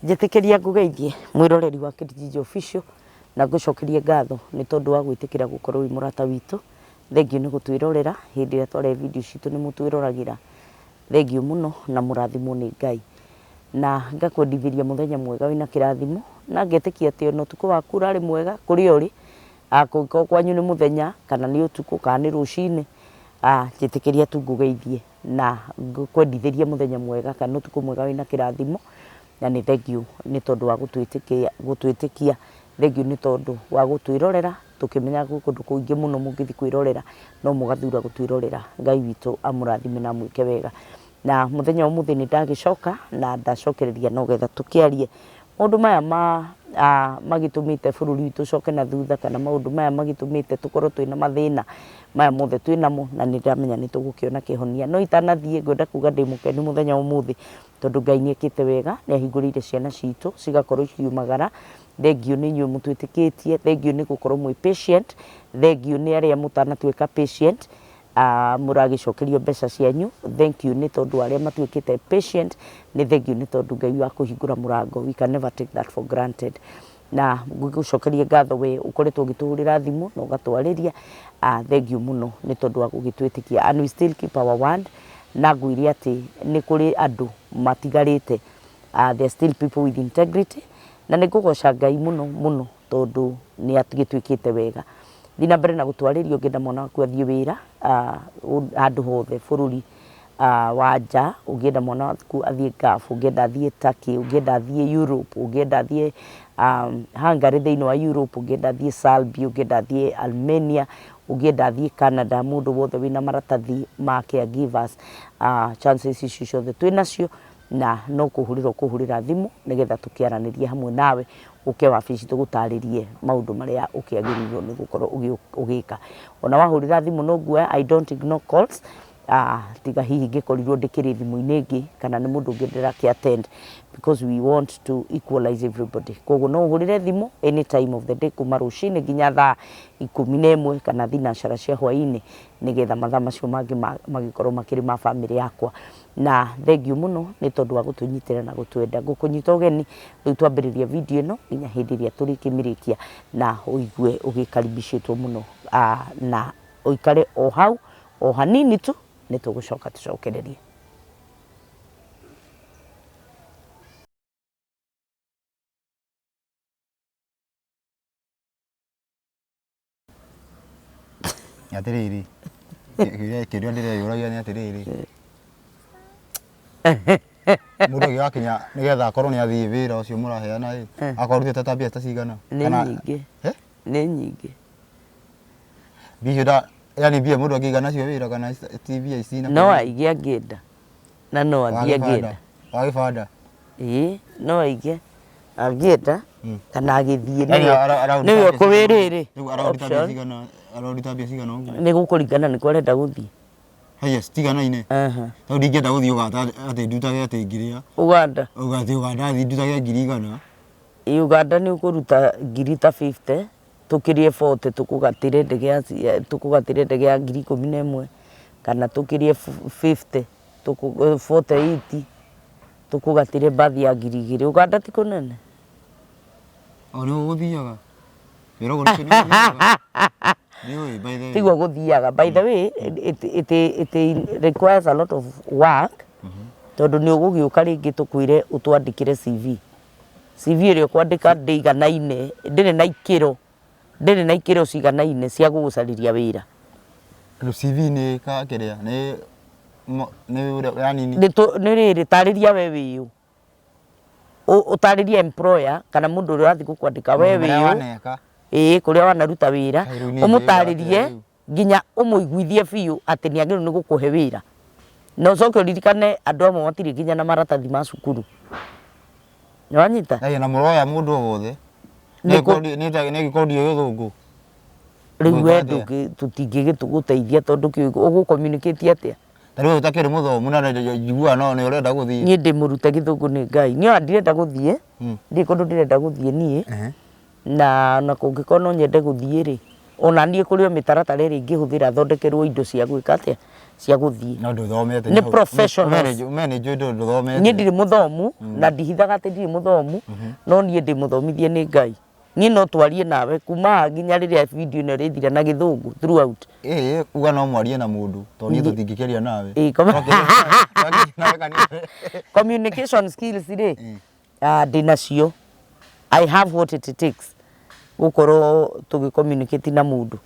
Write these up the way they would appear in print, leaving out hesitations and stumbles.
Njĩtĩkĩria ngũgeithie mwĩroreri wa Kijiji Official na ngũcokerie ngatho nĩ tondũ wa gwĩtĩkĩra gũkorwo wĩ mũrata witũ. Thengiũ nĩ gũtwĩrorera hĩndĩ ĩrĩa twarehe video citũ nĩ mũtwĩroragĩra. Thengiũ mũno na mũrathimwo nĩ Ngai. Na ngakwendithĩria mũthenya mwega wĩna kĩrathimo na ngetĩkia atĩ ona ũtukũ waku ũrarĩ mwega kũrĩa ũrĩ, angĩkorwo kwanyu nĩ mũthenya kana nĩ ũtukũ kana nĩ rũcinĩ, njĩtĩkĩria tu ngũgeithie. Na ngwendithĩrie mũthenya mwega kana ũtukũ mwega wĩna kĩrathimo, na nĩ thengiũ nĩ tondũ wa gũtwĩtĩkia, thengiũ nĩ tondũ wa gũtwĩrorera, tũkĩmenyaga gwĩ kũndũ kũingĩ mũno mũngĩthiĩ kwĩrorera, no mũgathura gũtwĩrorera. Ngai witũ amũrathime na amwĩke wega. Na mũthenya wa ũmũthĩ nĩ ndagĩcoka na ndacokereria no getha tũkĩarie maũndũ maya ma magĩtũmĩte bũrũri witũ ũcoke na thutha kana maũndũ maya magĩtũmĩte tũkorwo twĩna mathĩna maya mothe twĩnamo na nĩ ndĩramenya nĩ tũgũkĩona kĩhonia. No itanathiĩ ngwenda kuga ndĩ mũkenu mũthenya wa ũmũthĩ tondũ Ngai nĩ ekĩte wega, nĩ ahingũrĩire ciana citũ cigakorwo ikiumagara. Thengiũ nĩ inyuĩ mũtwĩtĩkĩtie, thengiũ nĩ gũkorwo mwĩ patient, thengiũ nĩ arĩa mũtanatuĩka patient. Mũragĩcokerio mbeca cianyu, thengiũ nĩ tondũ arĩa matuĩkĩte patient, nĩ thengiũ nĩ tondũ Ngai wa kũhingũra mũrango, we can never take that for granted. Na ngũcokerie ngatho we ũkoretwo ũgĩtũhũrĩra thimũ na ũgatwarĩria, thengiũ mũno nĩ tondũ wa gũgĩtwĩtĩkia and we still keep our word, na ngwĩre atĩ nĩ kũrĩ andũ matigarĩte, there are still people with integrity, na nĩ ngũgoca Ngai mũno mũno tondũ nĩ agĩtwĩkĩte wega. Thiĩ na mbere na gũtwarĩria ũngĩenda mwana waku athiĩ wĩra handũ hothe bũrũri wa nja, ũngĩenda mwana waku athiĩ Gulf, ũngĩenda athiĩ Turkey, ũngĩenda athiĩ Europe, ũngĩenda athiĩ Hungary thĩinĩ wa Europe, ũngĩenda athiĩ Serbia, ũngĩenda athiĩ Armenia, ũngĩenda athiĩ Canada, mũndũ wothe wĩna maratathi ma caregivers, chances icio ciothe twĩnacio. Na no kũhũrĩra ũkũhũrĩra thimũ nĩgetha tũkĩaranĩrie hamwe nawe, ũke wabici tũgũtarĩrie maũndũ marĩa ũkĩagĩrĩirwo nĩ gũkorwo ũgĩka. Ona wahũrĩra thimũ no nguoya, I don't ignore calls, tiga hihi ngĩkorirwo ndĩkĩrĩ thimũ-inĩ ĩngĩ kana nĩ mũndũ ũngĩ ndĩrakĩ attend because we want to equalize everybody. Koguo no ũhũrĩre thimũ any time of the day kuma rũcinĩ nginya thaa 11 kana thinacara cia hwainĩ nĩgetha mathaa macio mangĩ magĩkorwo makĩrĩ ma bamĩrĩ yakwa. Na thengiũ mũno nĩ tondũ wa gũtũnyitĩrĩra na gũtwenda. Ngũkũnyita ũgeni rĩu twambĩrĩria video ĩno nginya hĩndĩ ĩrĩa tũrĩkĩmĩrĩkia na ũigue ũgĩkaribicĩtwo mũno na ũikare o hau o hanini tu nĩ tũgũcoka tũcokererie. Atĩrĩrĩ, kĩũria ndĩreyũragia nĩ atĩrĩrĩ, mũndũ agĩgakinya nĩgetha akorwo nĩ athiĩ wĩra ũcio mũraheana ĩ, akorwo arutĩte ta mbia ta cigana? Nĩ nyingĩ, nĩ nyingĩ. Mbia icio yani mbia mũndũ angĩiga nacio wĩra kana ti mbia ici na No aige angĩenda na no athiĩ angĩenda. Wa gĩbanda? Ĩĩ no aige angĩenda kana agĩthiĩ nĩwe ũkũwĩ rĩrĩ option. Araruta mbia cigana ũguo? Nĩ gũkũringana nĩkũ arenda gũthiĩ. Haya citiganaine. Tondũ ndingĩenda gũthiĩ Uganda atĩ ndutage atĩ ngiri ya Uganda. Atĩ Uganda thiĩ ndutage 100,000. Ĩ Uganda nĩ ũkũruta ngiri ta 50 tũkĩrie 40 tũkũgatĩre ndege ya tũkũgatĩre ndege ya 11,000 kana tũkĩrie 50 40 80 tũkũgatĩre mbathi ya 2,000. Uganda ti kũnene? O nĩ gũthiaga. Wĩragwo nĩ gũthiaga. Ndiũĩ by the way. Tiguo gũthiaga. By the way, it, it, it requires a lot of work tondũ nĩ ũgũgĩũka rĩngĩ tũkwĩre ũtwandĩkĩre CV. CV ĩrĩa ũkwandĩka ndĩiganaine, ndĩrĩ na ikĩro, ndĩrĩ na ikĩro ciganaine cia gũgũcarĩria wĩra. Rĩu CV nĩ ka kĩrĩa nĩ nĩ ũrĩa yani nĩ Nĩ rĩrĩ, tarĩria we wĩũ. Ũtarĩrie employer kana mũndũ ũrĩa ũrathiĩ gũkwandĩka we maũndũ marĩa wĩũ. waneka. Ĩĩ, kũrĩa wanaruta wĩra, Kaĩ rĩu niĩ ngĩĩka atĩa ũmũtarĩrie rĩu? nginya ũmũiguithie biũ atĩ nĩ agĩrĩirwo nĩ gũkũhe wĩra. Na ũcoke ũririkane andũ amwe matirĩ nginya na maratathi ma cukuru. Nĩ wanyita? Na mũroya mũndũ o wothe. Nĩ kũ- Nĩ angĩkorwo ndiũĩ gĩthũngũ. Rĩu we Ũgwĩka atĩa? tũtingĩgĩgũteithia tondũ kĩũĩ ũgũ communicate atĩa? Ta rĩu ũtakĩrĩ mũthomu na njiguaga no nĩ ũrenda gũthiĩ. Niĩ ndĩ mũrute gĩthũngũ nĩ Ngai. Niĩ ona ndirenda gũthiĩ, ndirĩ kũndũ ndĩrenda gũthiĩ niĩ. Na ona kũngĩkorwo no nyende gũthiĩ rĩ, ona niĩ kũrĩ o mĩtaratara ĩrĩa ingĩhũthĩra thondekerwo indo cia gwĩka atĩa, Cia gũthiĩ. No ndũthomete. Nĩ professionals. Me nĩ njũĩ ndũthomete. Niĩ ndirĩ mũthomu na ndihithaga atĩ ndirĩ mũthomu, no niĩ ndĩ mũthomithie nĩ Ngai. Niĩ no twarie nawe kuma haha nginya rĩrĩa video ĩno ĩrĩthira na Gĩthũngũ throughout. Ĩĩ, uga no mwarie na mũndũ tondũ niĩ tũtingĩkĩaria nawe. Ĩĩ, Twakĩaria nawe kanitha. Communication skills rĩ, ah, ndĩ nacio. I have what it takes gũkorwo tũgĩ communicate na mũndũ.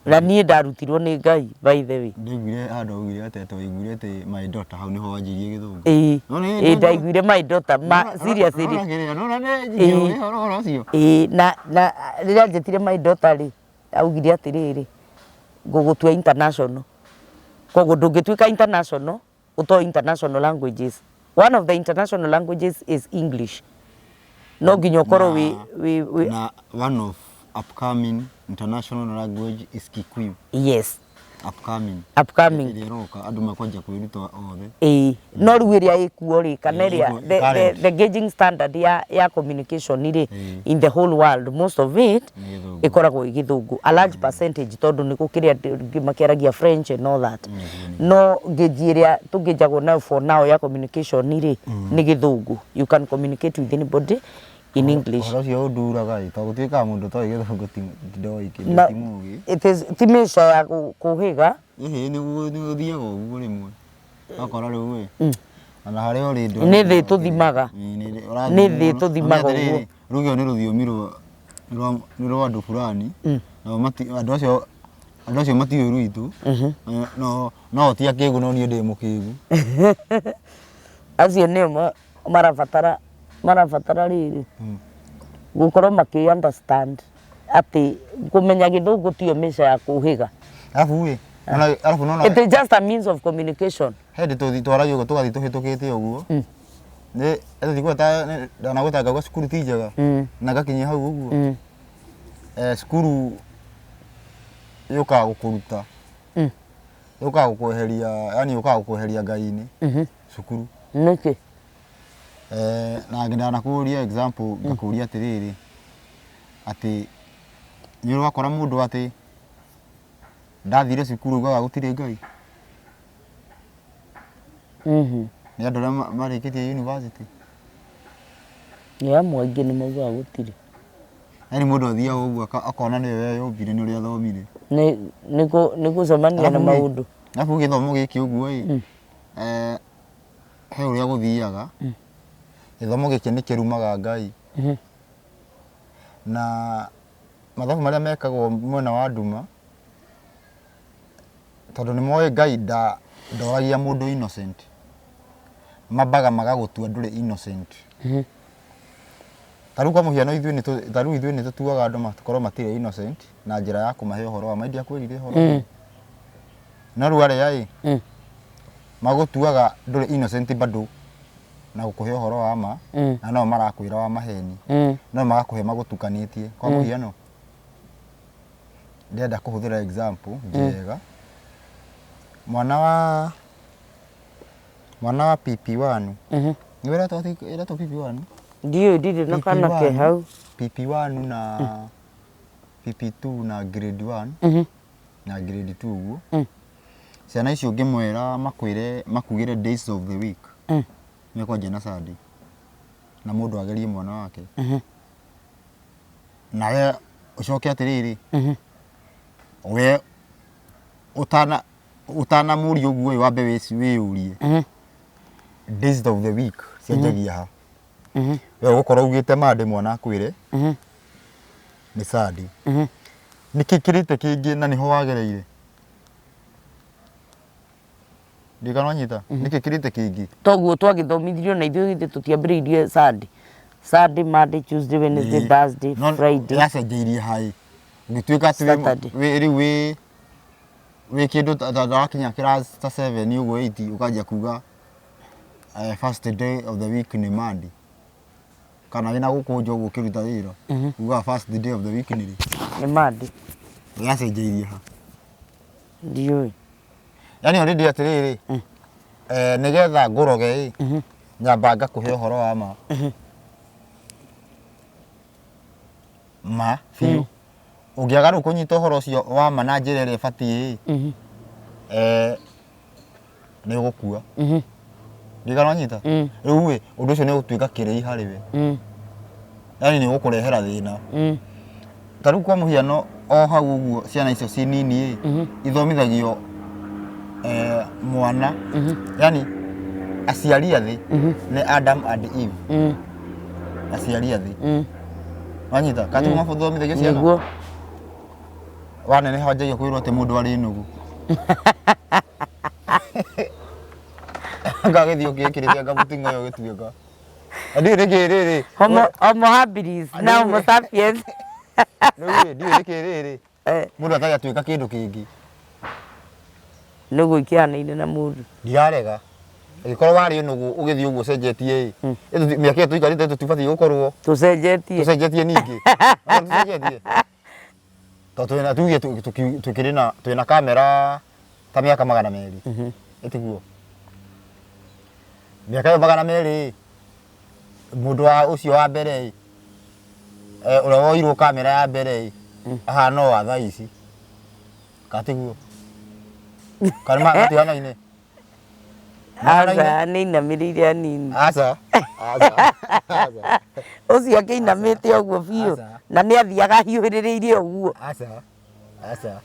Na niĩ ndarutirwo nĩ Ngai, by the way. Ndaiguire handũ augire atĩ waiguire atĩ "my daughter", hau nĩho wanjirie Gĩthũngũ. Ĩĩ. No nĩ- Ĩĩ, ndaiguire "my daughter" ma seriously. Nona nĩ Ĩĩ. ũhoro ũcio. Ĩĩ, na rĩrĩa anjĩtire "my daughter" rĩ, augire atĩrĩrĩ, "Ngũgũtua international." Koguo ndũngĩtuĩka international ũtoĩ international languages. One of the international languages is English. No nginya ũkorwo wĩ Na one of upcoming international language is Kikuyu. Yes. Upcoming. Upcoming. Ĩrĩa ĩroka andũ makwanjia kwĩruta othe. Ĩĩ, no rĩu ĩrĩa ĩkuo rĩ, kana Ĩĩ, ĩrĩa ĩkuo, the current. the gauging standard ya communication rĩ, in the whole world, most of it Nĩ Gĩthũngũ. ĩkoragwo ĩ Gĩthũngũ, a large percentage, tondũ nĩ gũkĩrĩ andũ angĩ makĩaragia French and all that, no gauge ĩrĩa tũngĩnjagwo nayo for now ya communication rĩ, nĩ Gĩthũngũ. You can communicate with anybody in English. Ũhoro ũcio ũnduraga ĩ, tondũ gũtuĩkaga mũndũ ũtoĩ Gĩthũngũ ti ndoĩ kĩndũ, Na ti mũgĩ. it is ti mĩca ya kũhĩga. Ĩhĩ, nĩguo nĩgũthiaga ũguo rĩmwe. Ũgakora rĩu ĩ, ona harĩa ũrĩ ndũ- Nĩ thĩ tũthimaga. Ĩĩ, Nĩ thĩ ũrathimwo. tũthimaga Na nĩ atĩrĩrĩ, ũguo. rĩu ĩyo nĩ rũthiomi rwa nĩ rwa andũ fulani. Nao andũ acio matiũĩ rwitũ. Eh, no ti akĩgu, no niĩ ndĩ mũkĩgu. Acio nĩo marabatara rĩrĩ gũkorwo makĩ understand atĩ kũmenya Gĩthũngũ tiyo mĩca ya kũhĩga. Arabu ĩ, arabu nona It is just a means of communication. He hĩndĩ tũthi twaragia ũguo, tũgathiĩ tũhĩtũkĩte ũguo. Nĩ tũthiĩ gweta ndanagweta ngauga cukuru ti njega na ngakinyia hau ũguo. Eh, cukuru yũkaga gũkũruta, yũkaga gũkweheria, yani yũkaga gũkweheria Ngai-inĩ cukuru. Nĩkĩ? Eh, na ndanakũria example, ngakũria atĩrĩrĩ, atĩ nĩ ũrĩ wakora mũndũ atĩ ndathire cukuru augaga gũtirĩ Ngai? Nĩ andũ arĩa marĩkĩtie university. Nĩ amwe, aingĩ nĩ maugaga gũtirĩ. Yani mũndũ athiaga ũguo akona nĩwe weyũmbire nĩ ũrĩa athomire. Nĩ gũcemania na Arabu ĩ, maũndũ. Arabu gĩthomo gĩkĩ ũguo ĩ, eh, he ũrĩa gũthiaga, gĩthomo gĩkĩ nĩ kĩrumaga Ngai. Na mathabu marĩa mekagwo mwena wa nduma, tondũ nĩ moĩ Ngai ndoragia mũndũ innocent, mambaga magagũtua ndũrĩ innocent. Ta rĩu kwa mũhiano, ithuĩ nĩ ta rĩu ithuĩ nĩ tũtuaga andũ makorwo matirĩ innocent na njĩra ya kũmahe ũhoro wa ma. Ndiakwĩrire ũhoro ũcio? No rĩu arĩa ĩ magũtuaga ndũrĩ innocent bado na gũkũhe ũhoro wa ma, na no marakwĩra wa maheni, no magakũhe magũtukanĩtie. Kwa mũhiano, ndĩrenda kũhũthĩra example njega, mwana wa PP1. Nĩ ĩretwo atĩ ĩretwo PP1? Ndiũĩ, ndirĩ na kana ke hau. PP1 na PP2 na grade 1 na grade 2 ũguo. Ciana icio ũngĩmwĩra makwĩre makugĩre days of the week, mekwanjia na Sunday, na mũndũ agerie mwana wake, nawe ũcoke atĩrĩrĩ, we ũtanamũria ũguo ĩ, wambe wĩyũrie, days of the week cianjagia ha? We ũgũkorwo ugĩte Monday, mwana akwĩre nĩ Sunday. Nĩkĩ kĩrĩte kĩngĩ na nĩho wagereire? Ndikana wanyita nĩkĩ kĩrĩte kĩngĩ. Toguo twagĩthomithirio na ithuĩ githĩ tũtiambĩrĩirie Sunday? Sunday, Monday, Tuesday, Wednesday, Thursday, No Friday. Yacenjeirie haĩ ũgĩtuĩka atĩ Saturday. Rĩu wĩ kĩndũ ta wakinya class ta 7 ũguo, 8, ũkanjia kuga first day of the week nĩ Monday, kana wĩna gũkũ nja ũguo ũkĩruta wĩra ugaga first day of the week nĩ rĩ? Nĩ Monday. Yacenjeirie ha? Ndiũĩ. Yani already atĩrĩrĩ, nĩgetha ngũroge ĩ, nyamba ngakũhe ũhoro wa ma biũ. Ũngĩaga rĩu kũnyita ũhoro ũcio wa ma na njĩra ĩrĩa ĩbatiĩ ĩ, Nĩ ũgũkua. Ndirikana wanyita? Rĩu ĩ, ũndũ ũcio nĩ ũgũtuĩka kĩrĩi harĩ we. Yaani nĩ ũgũkũrehera thĩna. Ta rĩu kwa mũhiano o hau ũguo ciana icio ci nini ĩ, ithomithagio mwana, yaani aciari a thĩ nĩ Adam and Eve. Aciari a thĩ. Wanyita? Kana tiguo mathomithagio ciana? Nĩguo. Waneneha wanjagia kwĩrwo atĩ mũndũ arĩ nũgũ. Ngagĩthiĩ ũkĩĩkĩrĩte anga mũting'oe ũgĩtuĩka. Na ndiũĩ nĩkĩ rĩrĩ. Homo habilis na Homo sapiens. Rĩu rĩ, ndiũĩ nĩkĩ rĩrĩ. Mũndũ atarĩ atuĩka kĩndũ kĩngĩ. Nũgũ ikĩhanaine na mũndũ. Ndirarega. Angĩkorwo warĩ nũgũ ũgĩthiĩ ũguo ũcenjetie ĩ, mĩaka ĩyo tũikarĩte tũtibatiĩ gũkorwo Tũcenjetie. Tũcenjetie ningĩ. Tũcenjetie. Tondũ twĩna tuge tũkĩrĩ na twĩna kamera ta mĩaka 200. Ĩtiguo? Mĩaka ĩyo 200 ĩ, mũndũ wa ũcio wa mbere ĩ, ũrĩa woirwo kamera ya mbere ĩ, ahana o wa thaa ici. Kana tiguo? Kana matihanaine? Aca, nĩ ainamĩrĩire hanini. Aca. Aca. Aca. Ũcio akĩinamĩte ũguo biũ. Aca. Na nĩ athiaga ahiũhĩrĩrĩirie ũguo. Aca. Aca.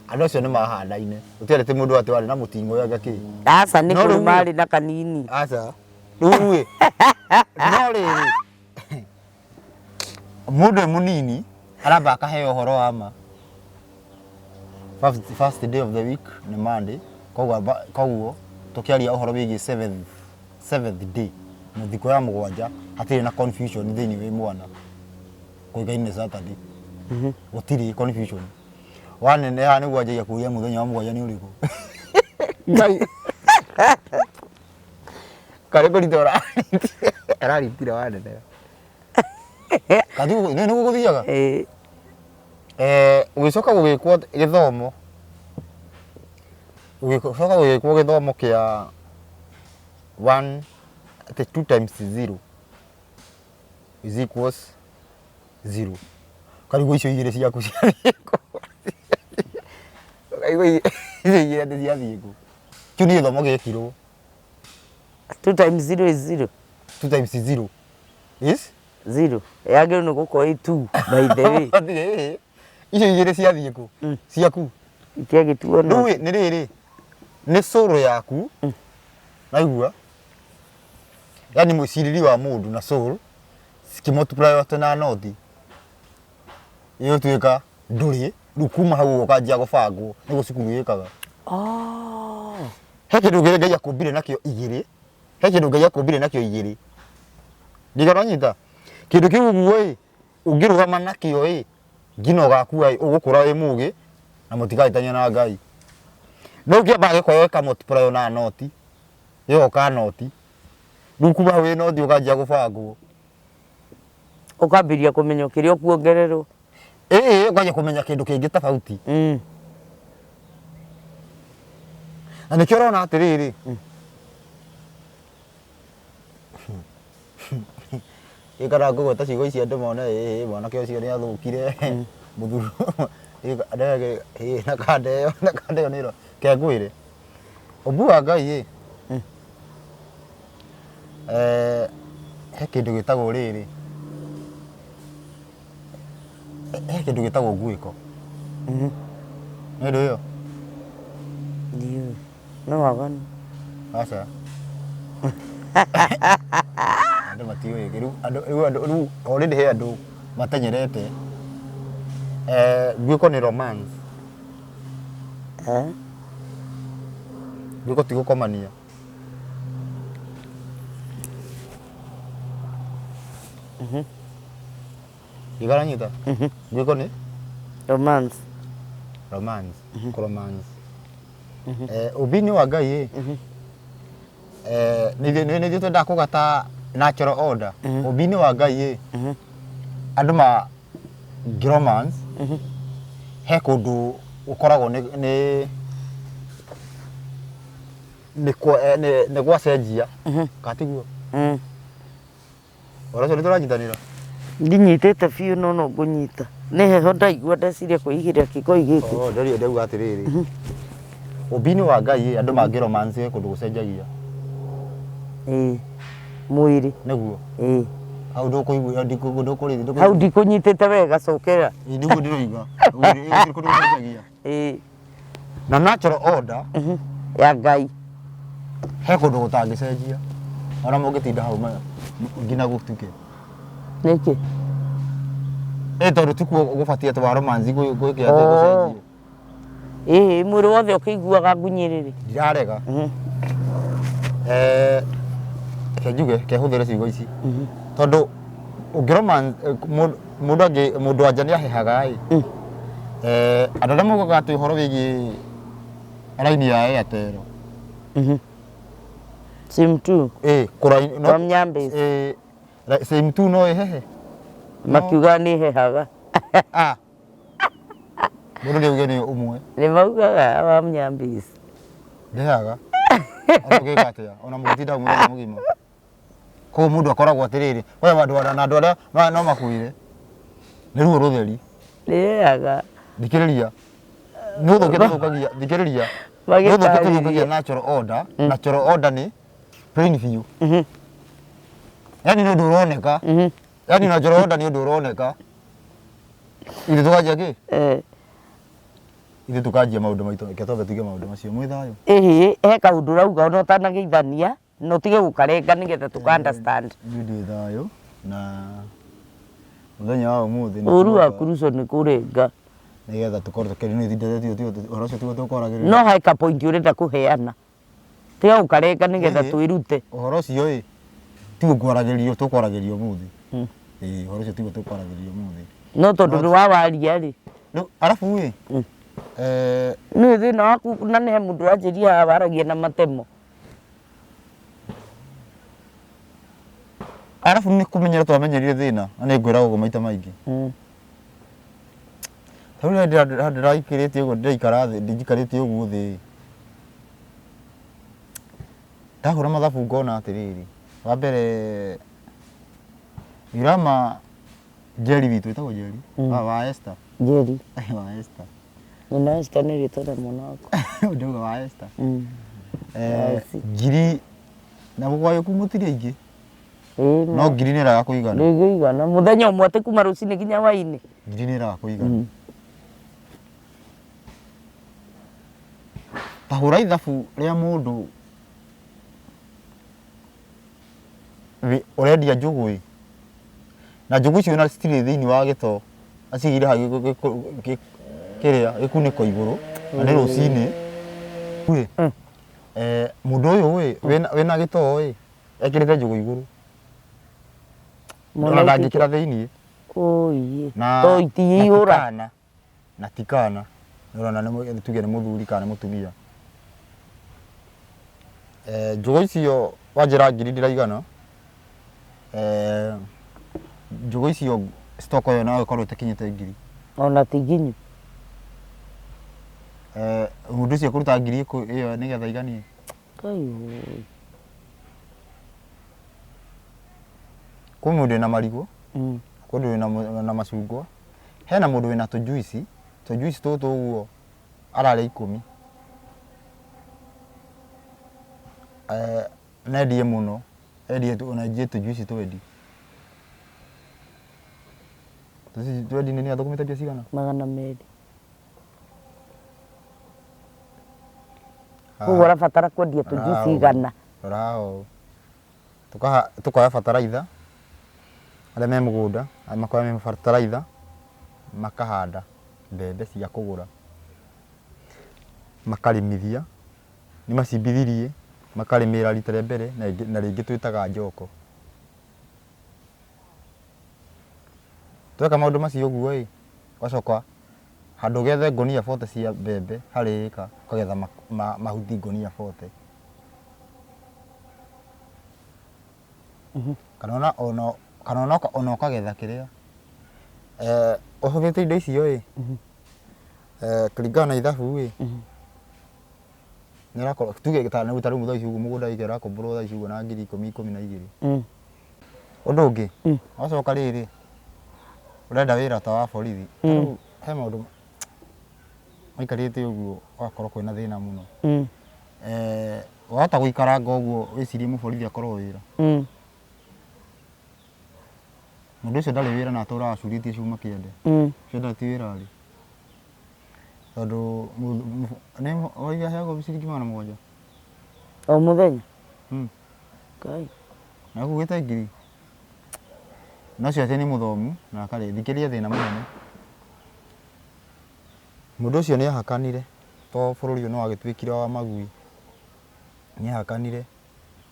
Andũ acio nĩ mahanaine. Gũtiarĩ atĩ mũndũ atĩ warĩ na mũting'oe anga kĩ. Aca, nĩ No kũrĩ rĩu- marĩ na kanini. Aca. Rĩu ĩ. No rĩrĩ. Mũndũ e mũnini aramba akaheo ũhoro wa ma. First day of the week nĩ Monday, koguo amba, koguo tũkĩaria ũhoro wĩgiĩ seventh day, thikũ ya mũgwanja, hatirĩ na confusion thĩinĩ wĩ mwana, kũĩkaine nĩ Saturday, gũtirĩ confusion. Waneneha nĩguo wanjagia kũria mũthenya wa mũgwanja nĩ ũrĩkũ. Ngai. Karĩ kũrita ũraritire waneneha. Kathu nĩ nĩguo gũthiaga? Ĩĩ. Gũgĩcoka gũgĩkwo gĩthomo, gũgĩcoka gũgĩkwo gĩthomo kĩa one, atĩ two times zero is equals zero. Ũkarigwo icio igĩrĩ ciaku ciathiĩ kũ? Ũkaigua icio igĩrĩ atĩ ciathiĩ kũ? Kĩu nĩ gĩthomo gĩekirwo. Two times zero is zero. Two times zero is Zero. Yagĩrĩirwo nĩ gũkorwo ĩ two by the way. Atĩrĩrĩ, icio igĩrĩ ciathiĩ kũ? Ciaku. Itiagĩtuo no. Rĩu nĩ rĩrĩ, nĩ soul yaku, naigua? Yaani mwĩcirĩrie wa mũndũ na soul cikĩ multiply atĩ na noti, ĩgũtuĩka ndũrĩ, rĩu kuma hau ũguo ũkanjia gũbangwo, nĩguo cukuru ĩkaga. He kĩndũ kĩrĩa Ngai akũmbire nakĩo igĩrĩ, he kĩndũ Ngai akũmbire nakĩo igĩrĩ. Ndigana wanyita? Kĩndũ kĩu ũguo ĩ, ũngĩrũgama nakĩo ĩ, nginya ũgakua ĩ, ũgũkũra wĩ mũgĩ na mũtigahĩtania na Ngai. No ũngĩamba gĩkoyo gĩka multiply na noti, gĩgoka noti, rĩu kuma hau wĩ noti ũkanjia gũbangwo. Ũkambĩrĩria kũmenya kĩrĩa ũkuongererwo. Ĩĩ, ũkanjia kũmenya kĩndũ kĩngĩ tofauti. Na nĩkĩo ũrona atĩrĩrĩ, ĩ kana ngũgweta ciugo ici andũ mone ĩ mwanake ũcio nĩ athũkire mũthuri ĩ na kanda ĩyo na kanda ĩyo nĩ ĩro ke ngwĩre ũmbu wa Ngai ĩ he kĩndũ gĩtagwo rĩrĩ he kĩndũ gĩtagwo nguĩko. Nĩ ũndũ ĩyo? Ndiũĩ. No waganu. Aca. Andũ matiũĩ. Rĩu andũ rĩu andũ rĩu already he andũ matenyerete. Nguĩko nĩ romance. Eh? Nguĩko ti gũkomania. Ndikaranyita? Nguĩko nĩ? Romance. Romance. Kũromance. Ũmbi-inĩ wa Ngai ĩ, nĩ ithuĩ twendaga kũgata natural order. Ũmbi-inĩ wa Ngai ĩ, andũ ma romance he kũndũ gũkoragwo nĩ nĩ nĩ kwa- nĩ gwacenjia kana tiguo? Ũhoro ũcio nĩ tũranyitanĩra? Ndinyitĩte biũ no no ngũnyita. Nĩ heho ndaigua ndeciria kwĩigĩrĩra kĩgoi gĩkĩ. Oh, ndĩrĩ ndauga atĩrĩrĩ. Ũmbi-inĩ wa Ngai ĩ, andũ mangĩ romance he kũndũ gũcenjagia. Ĩĩ. Mwĩrĩ. Nĩguo. Ĩĩ. Hau ndũkũigua ndũkũrĩ Hau ndikũnyitĩte wega cokera. Ĩĩ nĩguo ndĩroiga. Gũtirĩ kũndũ gũcenjagia. Ĩĩ. Na natural order Ya Ngai. He kũndũ gũtangĩcenjia. Ona mũngĩtinda hau nginya gũtuke. Nĩkĩ? Ĩ tondũ tikuo gũbatiĩ atĩ wa romance gwĩke atĩ Oh. gũcenjie. Ĩĩ mwĩrĩ wothe ũkĩiguaga ngunyĩrĩrĩ. Ndirarega. Eh, reke njuge, reke hũthĩre ciugo ici. Tondũ ũngĩ romance mũndũ mũndũ angĩ mũndũ wa nja nĩ ahehaga ĩ. Eh, andũ arĩa maugaga atĩ ũhoro wĩgiĩ raini ya Airtel. Sim 2. Ĩ, kũraini no. From Nyambis. Ĩ, sim 2 no ĩhehe. Makiuga nĩ ĩhehaga. Ah. Mũndũ nĩ auge nĩ ũmwe. Nĩ maugaga wa Nyambis. Ndĩhehaga. Ona ũngĩka atĩa? Ona mũngĩtinda hau mũthenya mũgima. Koguo mũndũ akoragwo atĩrĩrĩ, we andũ arĩa na andũ arĩa no makwĩre nĩ ruo rũtheri. Rĩaga. Thikĩrĩria. Nĩ ũthũkia tũthũkagia, thikĩrĩria. Nĩ ũthũkia tũthũkagia natural order, natural order nĩ plain biũ. Yaani nĩ ũndũ ũroneka. Yaani natural order nĩ ũndũ ũroneka. Ithuĩ tũkanjia kĩ? Eh. Ithuĩ tũkanjia maũndũ maitũ, reke twambe tuige maũndũ macio. Mwĩ thayũ? Ĩhĩ, he kaũndũ ũrauga ona ũtanageithania. Na ũtige gũkarenga nĩgetha tũka understand. Niĩ ndĩ thayũ na mũthenya wa ũmũthĩ nĩ Ũru waku tuoka Ruco nĩ kũrenga. nĩgetha tũkorwo tũkĩaria ũhoro ũcio tiguo tũkwaragĩrĩria. No he ka point ũrenda kũheana. Tiga gũkarenga nĩgetha twĩrute. Ũhoro ũcio ĩ tiguo ngwaragĩrio tũkwaragĩria ũmũthĩ. Ĩĩ ũhoro ũcio tiguo tũkwaragĩria ũmũthĩ. No tondũ nĩ wawaria rĩ. Rĩu arabu ĩ Nĩ thĩna waku na nĩ he mũndũ wanjĩria haha waragia na matemo. Arabu nĩ kũmenyera twamenyerire thĩna na nĩ ngwĩraga ũguo maita maingĩ. Ta rĩu rĩrĩa ndĩraikĩrĩte ũguo ndĩraikara thĩ njikarĩte ũguo thĩ ndahũra mathabu ngona atĩrĩrĩ, wa mbere Irama Njeri witũ ĩtagwo Njeri wa Esther. Njeri. Wa Esther. Nyina Esther nĩ rĩtwa rĩa mwana wakwa. Ndauga wa Esther. Eh, ngiri na gũgwagĩku mũtirĩ aingĩ no ngiri nĩ ĩraga kũigana. Ndĩngĩigana mũthenya ũmwe atĩ kuma rũcinĩ nginya hwainĩ. Ngiri nĩ ĩraga kũigana. Ta hũra ithabu rĩa mũndũ ũrendia njũgũ ĩ, na njũgũ icio ona citirĩ thĩinĩ wa gĩtoo, acigire hau kĩrĩa gĩkunĩko igũrũ, na nĩ rũcinĩ ĩ, mũndũ ũyũ ĩ, wĩna gĩtoo ĩ, ekĩrĩte njũgũ igũrũ, ona ndangĩkĩra thĩinĩ. Na to itingĩihũra. Na ti kana, nĩ ũrona nĩ tuge nĩ mũthuri kana nĩ mũtumia. Njũgũ icio wanjĩra ngiri ndĩraigana, njũgũ icio stock ĩyo no ĩkorwo ĩtakinyĩte ngiri. Ona ti nginyu. Mũndũ ũcio ekũruta ngiri ĩyo nĩgetha aiganie? Ngai woi. Kwĩ mũndũ wĩna marigũ, kwĩ mũndũ wĩna macungwa, hena mũndũ wĩna tũjuici, tũjuici tũtũ ũguo ararĩa ikũmi. Na endie mũno, endie ona enjie tũjuici twendi. Tũjuici twendi nĩ athũkũmĩte mbia cigana? 200. Koguo arabatara kwendia tũjuici 100. Rora haha ũũ. Tũkoya bataraitha, arĩa me mũgũnda makoya bataraitha makahanda mbembe cia kũgũra, makarĩmithia, nĩ macimbithirie, makarĩmĩra rita rĩa mbere na rĩngĩ twĩtaga njoko. Tweka maũndũ macio ũguo ĩ, ũgacoka handũ ũgethe ngũnia 40 cia mbembe harĩ ĩka, ũkagetha mahuti ngũnia 40. Kana ona ona kana ona ona ũkagetha kĩrĩa ũhũthĩrĩte indo icio ĩ, kũringana na ithabu ĩ, nĩ ũrakorwo tuge ta rĩu thaa ici ũguo mũgũnda wike ũrakomborwo thaa ici ũguo na ngiri ikũmi, 12. Ũndũ ũngĩ, wacoka rĩrĩ, ũrenda wĩra ta wa borithi, ta rĩu he maũndũ Maikarĩte ũguo ũgakorwo kwĩna thĩna mũno. Wahota gũikaranga ũguo wĩcirie mũborithi akorwo wĩra. Mũndũ ũcio ndarĩ wĩra na atũraga acurĩtie cuma kĩande. Ũcio ndarĩ ti wĩra arĩ. Tondũ nĩ oiga aheagwo ciringi 700. O mũthenya? Ngai. Na ũkugĩte ngiri. Na ũcio atĩ nĩ mũthomu na akarĩ thikĩrĩria thĩna mũnene. Mũndũ ũcio nĩ ahakanire to bũrũri ũyũ nĩ wagĩtuĩkire wa magui. Nĩ ahakanire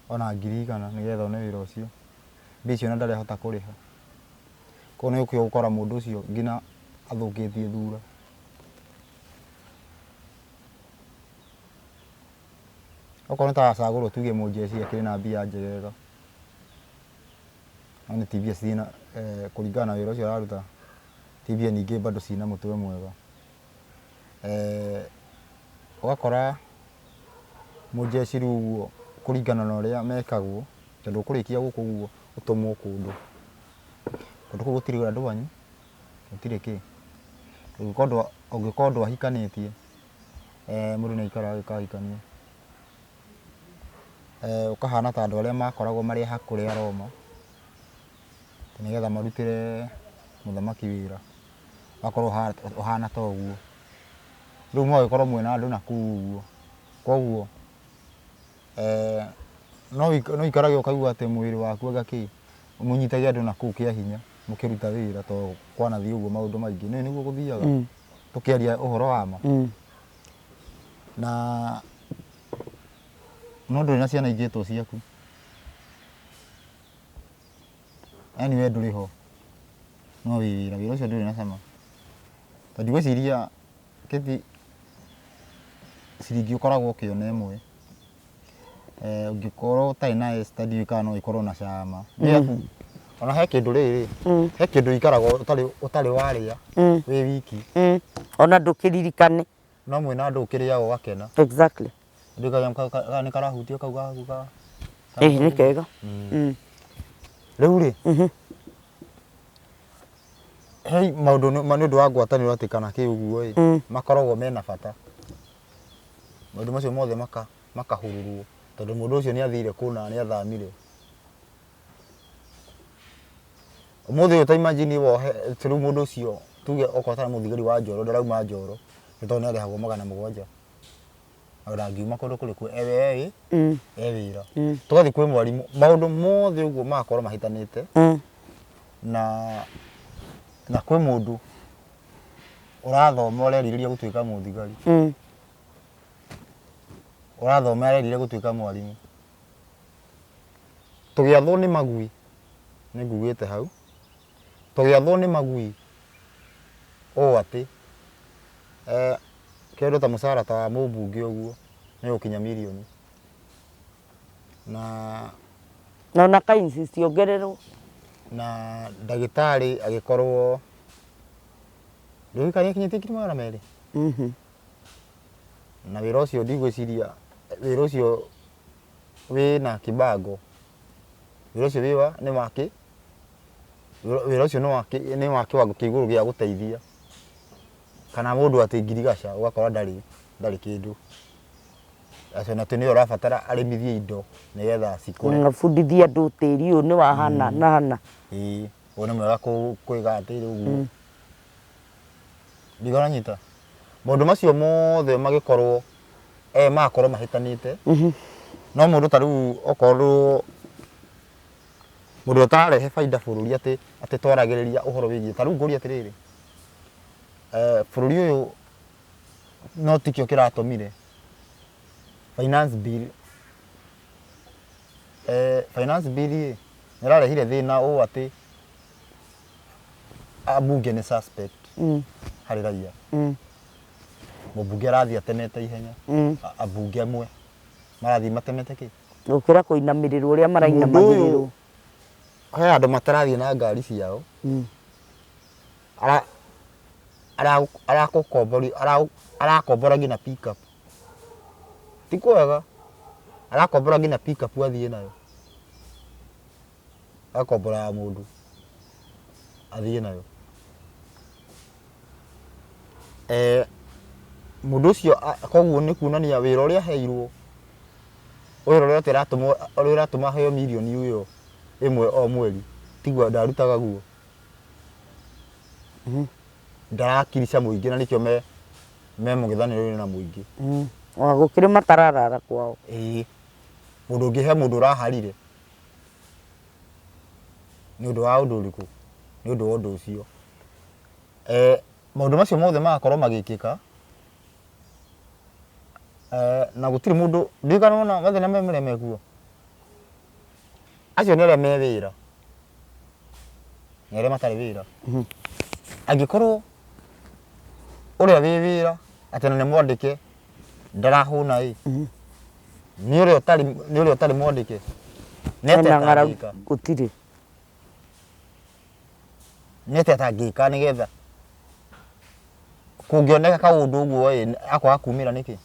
ona 100,000 nĩgetha one wĩra ũcio. Mbia icio ona ndarĩ ahota kũrĩha. Koguo nĩ ũkĩo gũkora mũndũ ũcio nginya athũkĩtie thura. Okorwo nĩ ta acagũrwo tuge mũnjeci akĩrĩ na mbia njegega. No nĩ ti mbia ciĩ kũringana na wĩra ũcio araruta, ti mbia nyingĩ bado ciĩna mũtwe mwega. Ũgakora mũnjeci rĩu ũguo kũringana na ũrĩa mekagwo, tondũ ũkũrĩkia gũkũ ũguo ũtũmwo kũndũ. Kũndũ kũu gũtirĩ andũ anyu, gũtirĩ kĩ. Ũngĩkorwo ndwahikanĩtie, mũndũ nĩ aikaraga agĩkahikania. Ũkahana ta andũ arĩa makoragwo marĩ hakũre a Roma, nĩgetha marutĩre mũthamaki wĩra. Ũgakorwo ũhana ta ũguo. Rĩu mũgagĩkorwo mwĩna andũ nakũu ũguo. Koguo no ũikarage ũkaigua atĩ mwĩrĩ waku anga kĩ, mũnyitage andũ nakũu kĩa hinya mũkĩruta wĩra tondũ kwanathiĩ ũguo maũndũ maingĩ. Nĩũĩ nĩguo gũthiaga? Tũkĩaria ũhoro wa ma. Na no ndũrĩ na ciana ingĩ to ciaku. Yaani we ndũrĩ ho no wĩ wĩra, wĩra ũcio ndũrĩ na cama. Tondũ ndigwĩciria kĩti ciringi ũkoragwo ũkĩona ĩmwe, ũngĩkorwo ũtarĩ na Esther ndiũĩ kana no ĩkorwo na cama. Ona he kĩndũ rĩrĩ, he kĩndũ ũikaraga ũtarĩ warĩa wĩ wiki. Ona ndũkĩririkane. No mwĩna andũ ũkĩrĩaga ũgakena. Exactly. Ndiũĩ kana nĩ karahutio kau gaku ka. Ĩĩ nĩ kega. Rĩu rĩ, he maũndũ nĩ ũndũ wa ngwatanĩro atĩ kana kĩ ũguo ĩ, makoragwo mena bata. Maũndũ macio mothe makahururwo tondũ mũndũ ũcio nĩ athire kũna nĩ athamire. Ũmũthĩ ũyũ ta imagine wohe ta rĩu mũndũ ũcio tuge okorwo tarĩ mũthigari wa Njoro ndarauma Njoro nĩ tondũ nĩ arĩhagwo 700. Na ndangiuma kũndũ kũrĩkũ ewe e wĩra. Tũgathiĩ kwĩ mwarimũ maũndũ mothe ũguo magakorwo mahĩtanĩte na kwĩ mũndũ ũrathoma ũrerirĩria gũtuĩka mũthigari. Ũrathoma arerirĩria gũtuĩka mwarimũ. Tũgĩathwo nĩ magui, nĩ ngugĩte hau, tũgĩathwo nĩ magui ũũ atĩ kĩndũ ta mũcara ta wa mũmbunge ũguo nĩ ũgũkinya mirioni. Na Na ona ka insist ongererwo. Na ndagĩtarĩ agĩkorwo ndĩũĩ kana nĩakinyĩtie 200,000. Na wĩra ũcio ndigwĩciria wĩra ũcio wĩna kĩbango. Wĩra ũcio wĩ wa nĩ wa kĩ wĩra ũcio nĩ wa kĩ nĩ wa kĩwango kĩa igũrũ gĩa gũteithia. Kana mũndũ atĩ ngirigaca ũgakora ndarĩ ndarĩ kĩndũ. Acio na atĩ nĩwe ũrabatara arĩmithie indo nĩgetha cikũre. Abundithie andũ tĩri ũyũ nĩ wa hana na hana. Ĩĩ, ũyũ nĩ mwega kwĩga atĩrĩ ũguo. Ndiga ũranyita? Maũndũ macio mothe magĩkorwo magakorwo mahĩtanĩte. No mũndũ ta rĩu okorwo mũndũ ũtararehe baida bũrũri atĩ atĩ twaragĩrĩria ũhoro wĩgiĩ ta rĩu ngũrie atĩrĩrĩ, bũrũri ũyũ no tikĩo kĩratũmire finance bill finance bill ĩ nĩ ĩrarehire thĩna ũũ atĩ ambunge nĩ suspect harĩ raia. Mũmbunge arathiĩ atemete ihenya, ambunge amwe marathiĩ matemete kĩ? Gũkĩra kũinamĩrĩrwo ũrĩa marainamagĩrĩrwo. He andũ matarathiĩ na ngari ciao. Arakombora nginya pick up. Ti kwega. Arakombora nginya pick up athiĩ nayo. Agakombora ya mũndũ athiĩ nayo. Mũndũ ũcio koguo nĩ kuonania wĩra ũrĩa aheirwo, wĩra ũrĩa ũratũma ũrĩa ũratũma aheo mirioni ĩyo ĩmwe o mweri tiguo ndarutaga guo. Ndarakirica mũingĩ na nĩkĩo me me mũng'ethanĩro-inĩ na mũingĩ. Ona gũkĩrĩ matararara kwao. Ĩĩ. Mũndũ ũngĩ he mũndũ ũraharire nĩ ũndũ wa ũndũ ũrĩkũ? Nĩ ũndũ wa ũndũ ũcio. Maũndũ macio mothe magakorwo magĩkĩka na gũtirĩ mũndũ, ndiũĩ kana nĩwona mathĩna marĩa mekuo. Acio nĩ arĩa me wĩra na arĩa matarĩ wĩra. Angĩkorwo ũrĩa wĩ wĩra atĩ na nĩ mwandĩke ndarahũna ĩ, nĩ ũrĩa ũtarĩ nĩ ũrĩa ũtarĩ mwandĩke nĩ atĩa Ena ng'aragu atangĩka? gũtirĩ. Nĩ atĩa atangĩka nĩgetha kũngĩoneka kaũndũ ũguo ĩ, akwaga kumĩra nĩkĩ?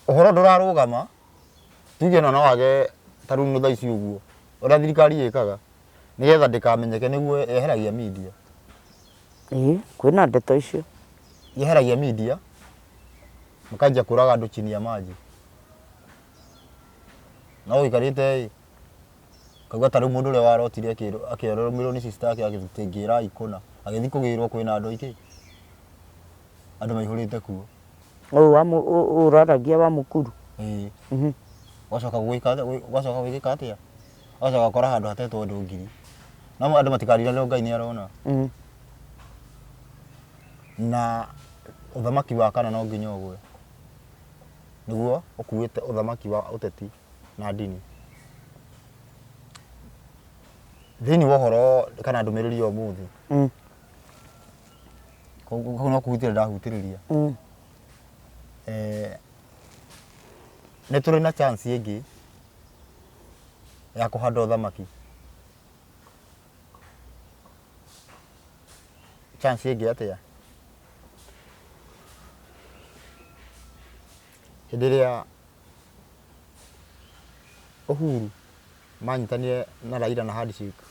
Ũhoro ndũrarũgama, tuge ona no wage ta rĩu thaa ici ũguo, ũrĩa thirikari ĩkaga, nĩgetha ndĩkamenyeke nĩguo yeheragia media. Ĩĩ, kwĩna ndeto icio. Yeheragia media, makanjia kũraga andũ chini ya maji. No ũikarĩte ĩ, ũkaigua ta rĩu mũndũ ũrĩa warotire akĩrũmĩrĩrwo nĩ sister yake agĩthiĩ kũna, agĩthiĩ kũgĩrwo kwĩna andũ aingĩ. Andũ maihũrĩte kuo. Ũyũ wa ũyũ ũraragia wa mũkuru? Ĩĩ. Ũgacoka gwĩka ũgacoka gwĩkĩka atĩa? Ũgacoka gũkora handũ hatetwo andũ ngiri. No andũ matikariganĩrwo Ngai nĩ arona. Na ũthamaki wa kana no nginya ũgwe. Nĩguo ũkuĩte ũthamaki wa ũteti na ndini. Thĩinĩ wa ũhoro kana ndũmĩrĩri ya ũmũthĩ. Kũu no kũhutĩria ndahutĩrĩria. Nĩ tũrĩ na chance ĩngĩ ya kũhanda ũthamaki. Chance ĩngĩ atĩa? Hĩndĩ ĩrĩa Uhuru manyitanire na Raila na handshake,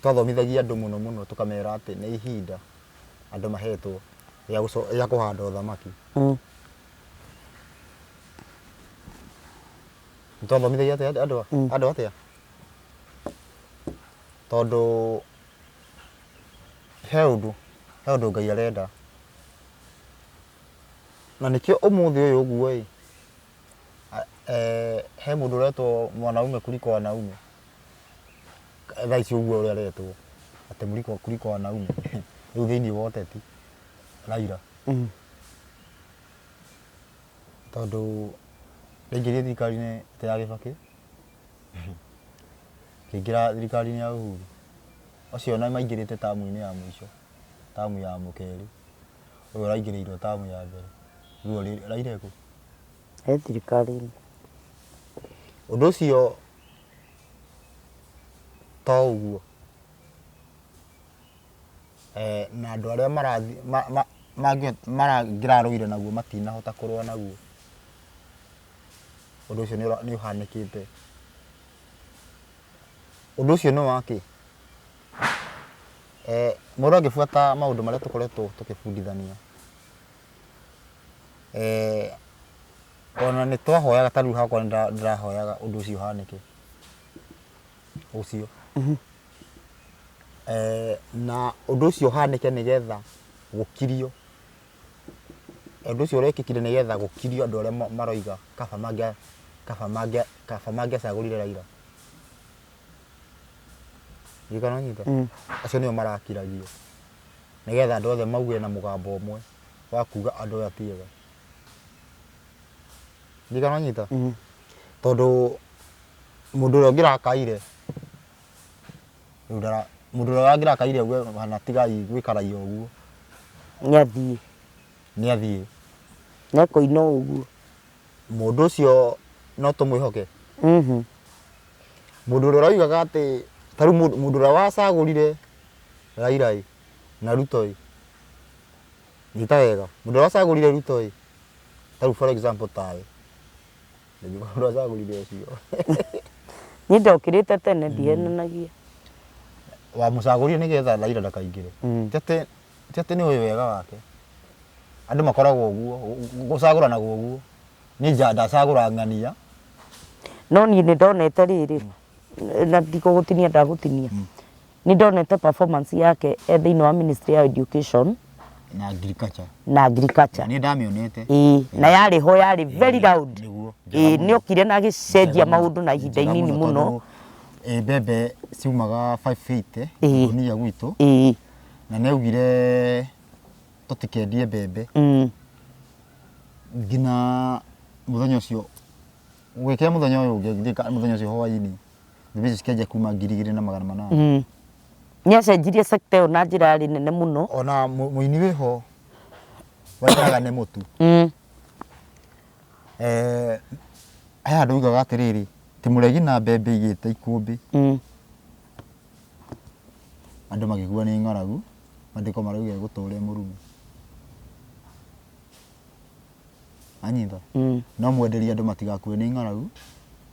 Twathomithagia andũ mũno mũno tũkamera atĩ nĩ ihinda andũ mahetwo rĩa kũhanda ũthamaki. Nĩ twathomithagia atĩa andũ andũ atĩa? Tondũ he ũndũ, he ũndũ Ngai arenda. Na nĩkĩo ũmũthĩ ũyũ ũguo ĩ, he mũndũ ũretwo mwanaume kuliko wanaume. Thaa ici ũguo ũrĩa aretwo atĩ mũriko kuliko wanaume rĩu thĩinĩ wa ũteti Raila. Tondũ ndaingĩrire thirikari-inĩ ta ya Kĩbakĩ, ngĩingĩra thirikari-inĩ ya Uhuru. Acio ona maingĩrĩte tamu-inĩ ya mũico, tamu ya kerĩ, ũyũ ũraingĩrĩirwo tamu ya mbere. Rĩu Raila ekũ? E thirikari-inĩ. Ũndũ ũcio to ũguo na andũ arĩa mangĩrarũire naguo matinahota kũrũa naguo. Ũndũ ũcio nĩ ũhanĩkĩte. Ũndũ ũcio nĩ wa kĩ? Mũndũ angĩbuata maũndũ marĩa tũkoretwo tũkĩbundithania, ona nĩ twahoyaga ta rĩu hakwa nĩ ndĩrahoyaga ũndũ ũcio ũhanĩke. Ũcio. Na ũndũ ũcio ũhanĩke nĩgetha gũkirio, ũndũ ũcio ũrekĩkire nĩgetha gũkirio andũ arĩa maroiga kaba kaba mangĩacagũrire Raila. Ndiũĩ kana nĩwanyita? Acio nĩo marakiragio nĩgetha andũ othe mauge na mũgambo ũmwe wa kuga andũ aya ti ega. Ndiũĩ kana nĩwanyita? Tondũ Mũndũ ũrĩa ũngĩrakaire, rĩu ndara, mũndũ ũrĩa ũngĩrakaire auge bana tigai gwĩkaragia ũguo. Nĩ athiĩ. Nĩ athiĩ. Nĩ akoina o ũguo. Mũndũ ũcio no tũmwĩhoke? Mũndũ ũrĩa ũroigaga atĩ, ta rĩu mũndũ ũrĩa wacagũrire Raila ĩ, na Ruto ĩ, nyita wega, mũndũ ũrĩa wacagũrire Ruto ĩ, ta rĩu for example tawe. Ndwacagũrire ũcio. Niĩ ndokĩrĩte tene ndihenanagia. Wamũcagũrire nĩgetha Raila ndakaingĩre. Ti atĩ nĩ ũĩ wega wake. Andũ makoragwo ũguo, gũcagũranagwo ũguo. Niĩ ndacagũra ng'ania. No niĩ nĩ ndonete rĩrĩ, na ndikũgũtinia ndagũtinia. Nĩ ndonete performance yake e thĩinĩ wa ministry ya education Na agriculture. Na agriculture. Niĩ ndamĩonete. Ĩĩ, na yarĩ ho yarĩ very loud. Nĩguo. Ĩĩ, nĩ okire na agĩcenjia maũndũ na ihinda inini mũno. Ĩ mbembe ciumaga 580 ngũnia gwitũ. Na nĩ augire tũtikendie mbembe. Nginya mũthenya ũcio gwĩkĩa mũthenya ũyũ ũngĩ mũthenya ũcio hwainĩ mbembe icio cikĩanjia kuma 2800. Nĩ acenjirie sector ĩyo na njĩra yarĩ nene mũno. Ona mũini wĩho wainaga nĩ mũtu. He handũ augaga atĩrĩrĩ, ti mũregi na mbembe igĩte ikũmbĩ. Andũ magĩkua nĩ ng'aragu, mandĩko marauga egũtũra e mũrume. Anyita? No mwenderie andũ matigakue nĩ ng'aragu,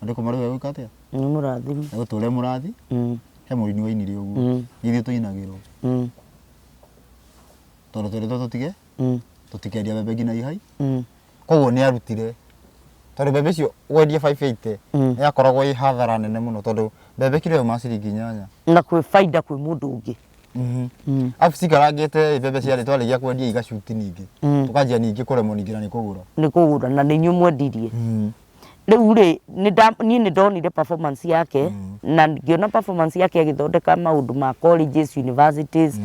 andĩko marauga egwĩka atĩa? Nĩ mũrathime. Egũtũra e mũrathi. He mũini wainire ũguo. Nĩ ithuĩ tũinagĩrwo. Tondũ twerĩtwo tũtige, tũtikendia mbembe nginya ihai. Koguo nĩ arutire tondũ mbembe icio wendia 580 nĩ yakoragwo ĩ hathara nene mũno tondũ mbembe kiro yauma ciringi inyanya. Na kwĩ baida kwĩ mũndũ ũngĩ. Arabu cikarangĩte mbembe ciarĩ twarĩkia kwendia igacuti ningĩ. Tũkanjia ningĩ kũremwo ningĩ na nĩ kũgũra. Nĩ kũgũra na nĩ inyuĩ mwendirie. Rĩu rĩ, niĩ nĩ ndonire performance yake na ngĩona performance yake agĩthondeka maũndũ ma colleges, universities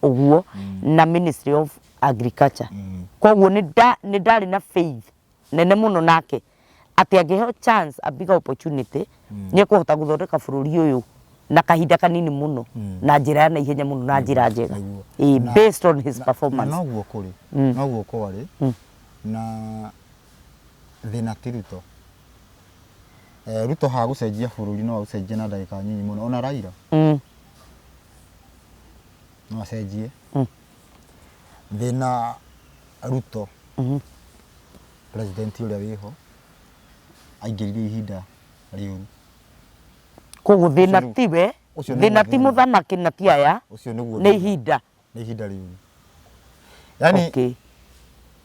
ũguo na Ministry of Agriculture. Koguo nĩ ndarĩ na faith nene mũno nake atĩ angĩheo chance, a bigger opportunity, nĩ ekũhota gũthondeka bũrũri ũyũ na kahinda kanini mũno na njĩra ya naihenya mũno na njĩra njega. Nĩguo. Ĩĩ, based on his Na performance. Noguo kũrĩ, noguo kwarĩ na thĩna ti Ruto. Ruto ha gũcenjia bũrũri no aũcenjie na ndagĩka nyinyi mũno ona Raila no acenjie. Thĩna Ruto president ũrĩa wĩho aingĩrire ihinda rĩũru. Koguo thĩna Ũcio nĩguo- tiwe, ũcio nĩguo thĩna ti thĩna. Mũthamaki na ti aya, Ũcio nĩguo nĩ thĩna. ihinda. Nĩ ihinda rĩũru. Yani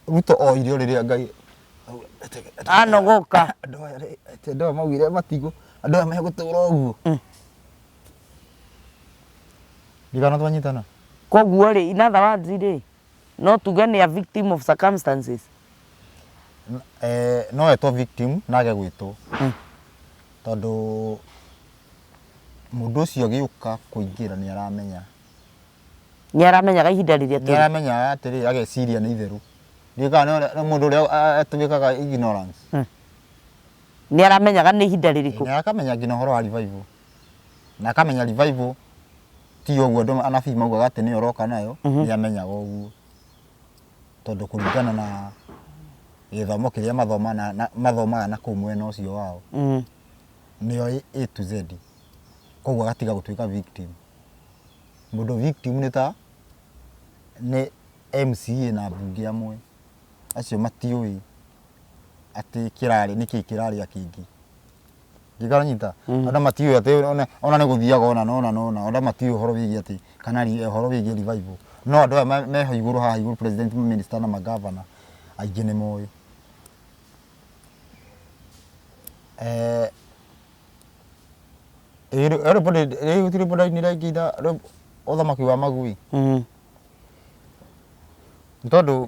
Ruto oire o rĩrĩa Ngai Anogoka. Andũ aya rĩ, atĩ andũ aya maugire matigũ andũ aya megũtũra ũguo. Ndigana twanyitana. Koguo rĩ, in other words rĩ, no tuge nĩ a victim of circumstances. No etwo victim na age gwĩtwo tondũ mũndũ ũcio agĩũka kũingĩra nĩ aramenya. Nĩ aramenyaga ihinda rĩrĩa Nĩ tũrĩ. Aramenya atĩrĩ, ageciria nĩ itherũ. Ndiũĩ kana nĩ mũndũ ũrĩa atuĩkaga ignorance. Nĩ aramenyaga nĩ ihinda rĩrĩkũ. Na akamenya nginya ũhoro wa revival. Na akamenya revival ti ũguo andũ anabii maugaga atĩ nĩyo ũroka nayo, nĩ amenyaga ũguo. Tondũ kũringana na gĩthomo kĩrĩa mathomaga na kũu mwena ũcio wao, nĩyo A to Z. Koguo agatiga gũtuĩka victim. Mũndũ victim nĩ ta nĩ MCA na mbunge amwe. Acio matiũĩ atĩ kĩrarĩ nĩkĩ kĩrarĩa kĩngĩ. Ndikanyita. Andũ matiũĩ atĩ ona nĩ gũthiaga ona na ona na ona andũ matiũĩ ũhoro wĩgiĩ atĩ kana ũhoro wĩgiĩ revival. No andũ aya meho igũrũ haha igũrũ president, minister na magavana aingĩ nĩ moĩ. Rwĩmbo rĩu ti rwĩmbo ndainire ngĩina ũthamaki wa magui. Nĩ tondũ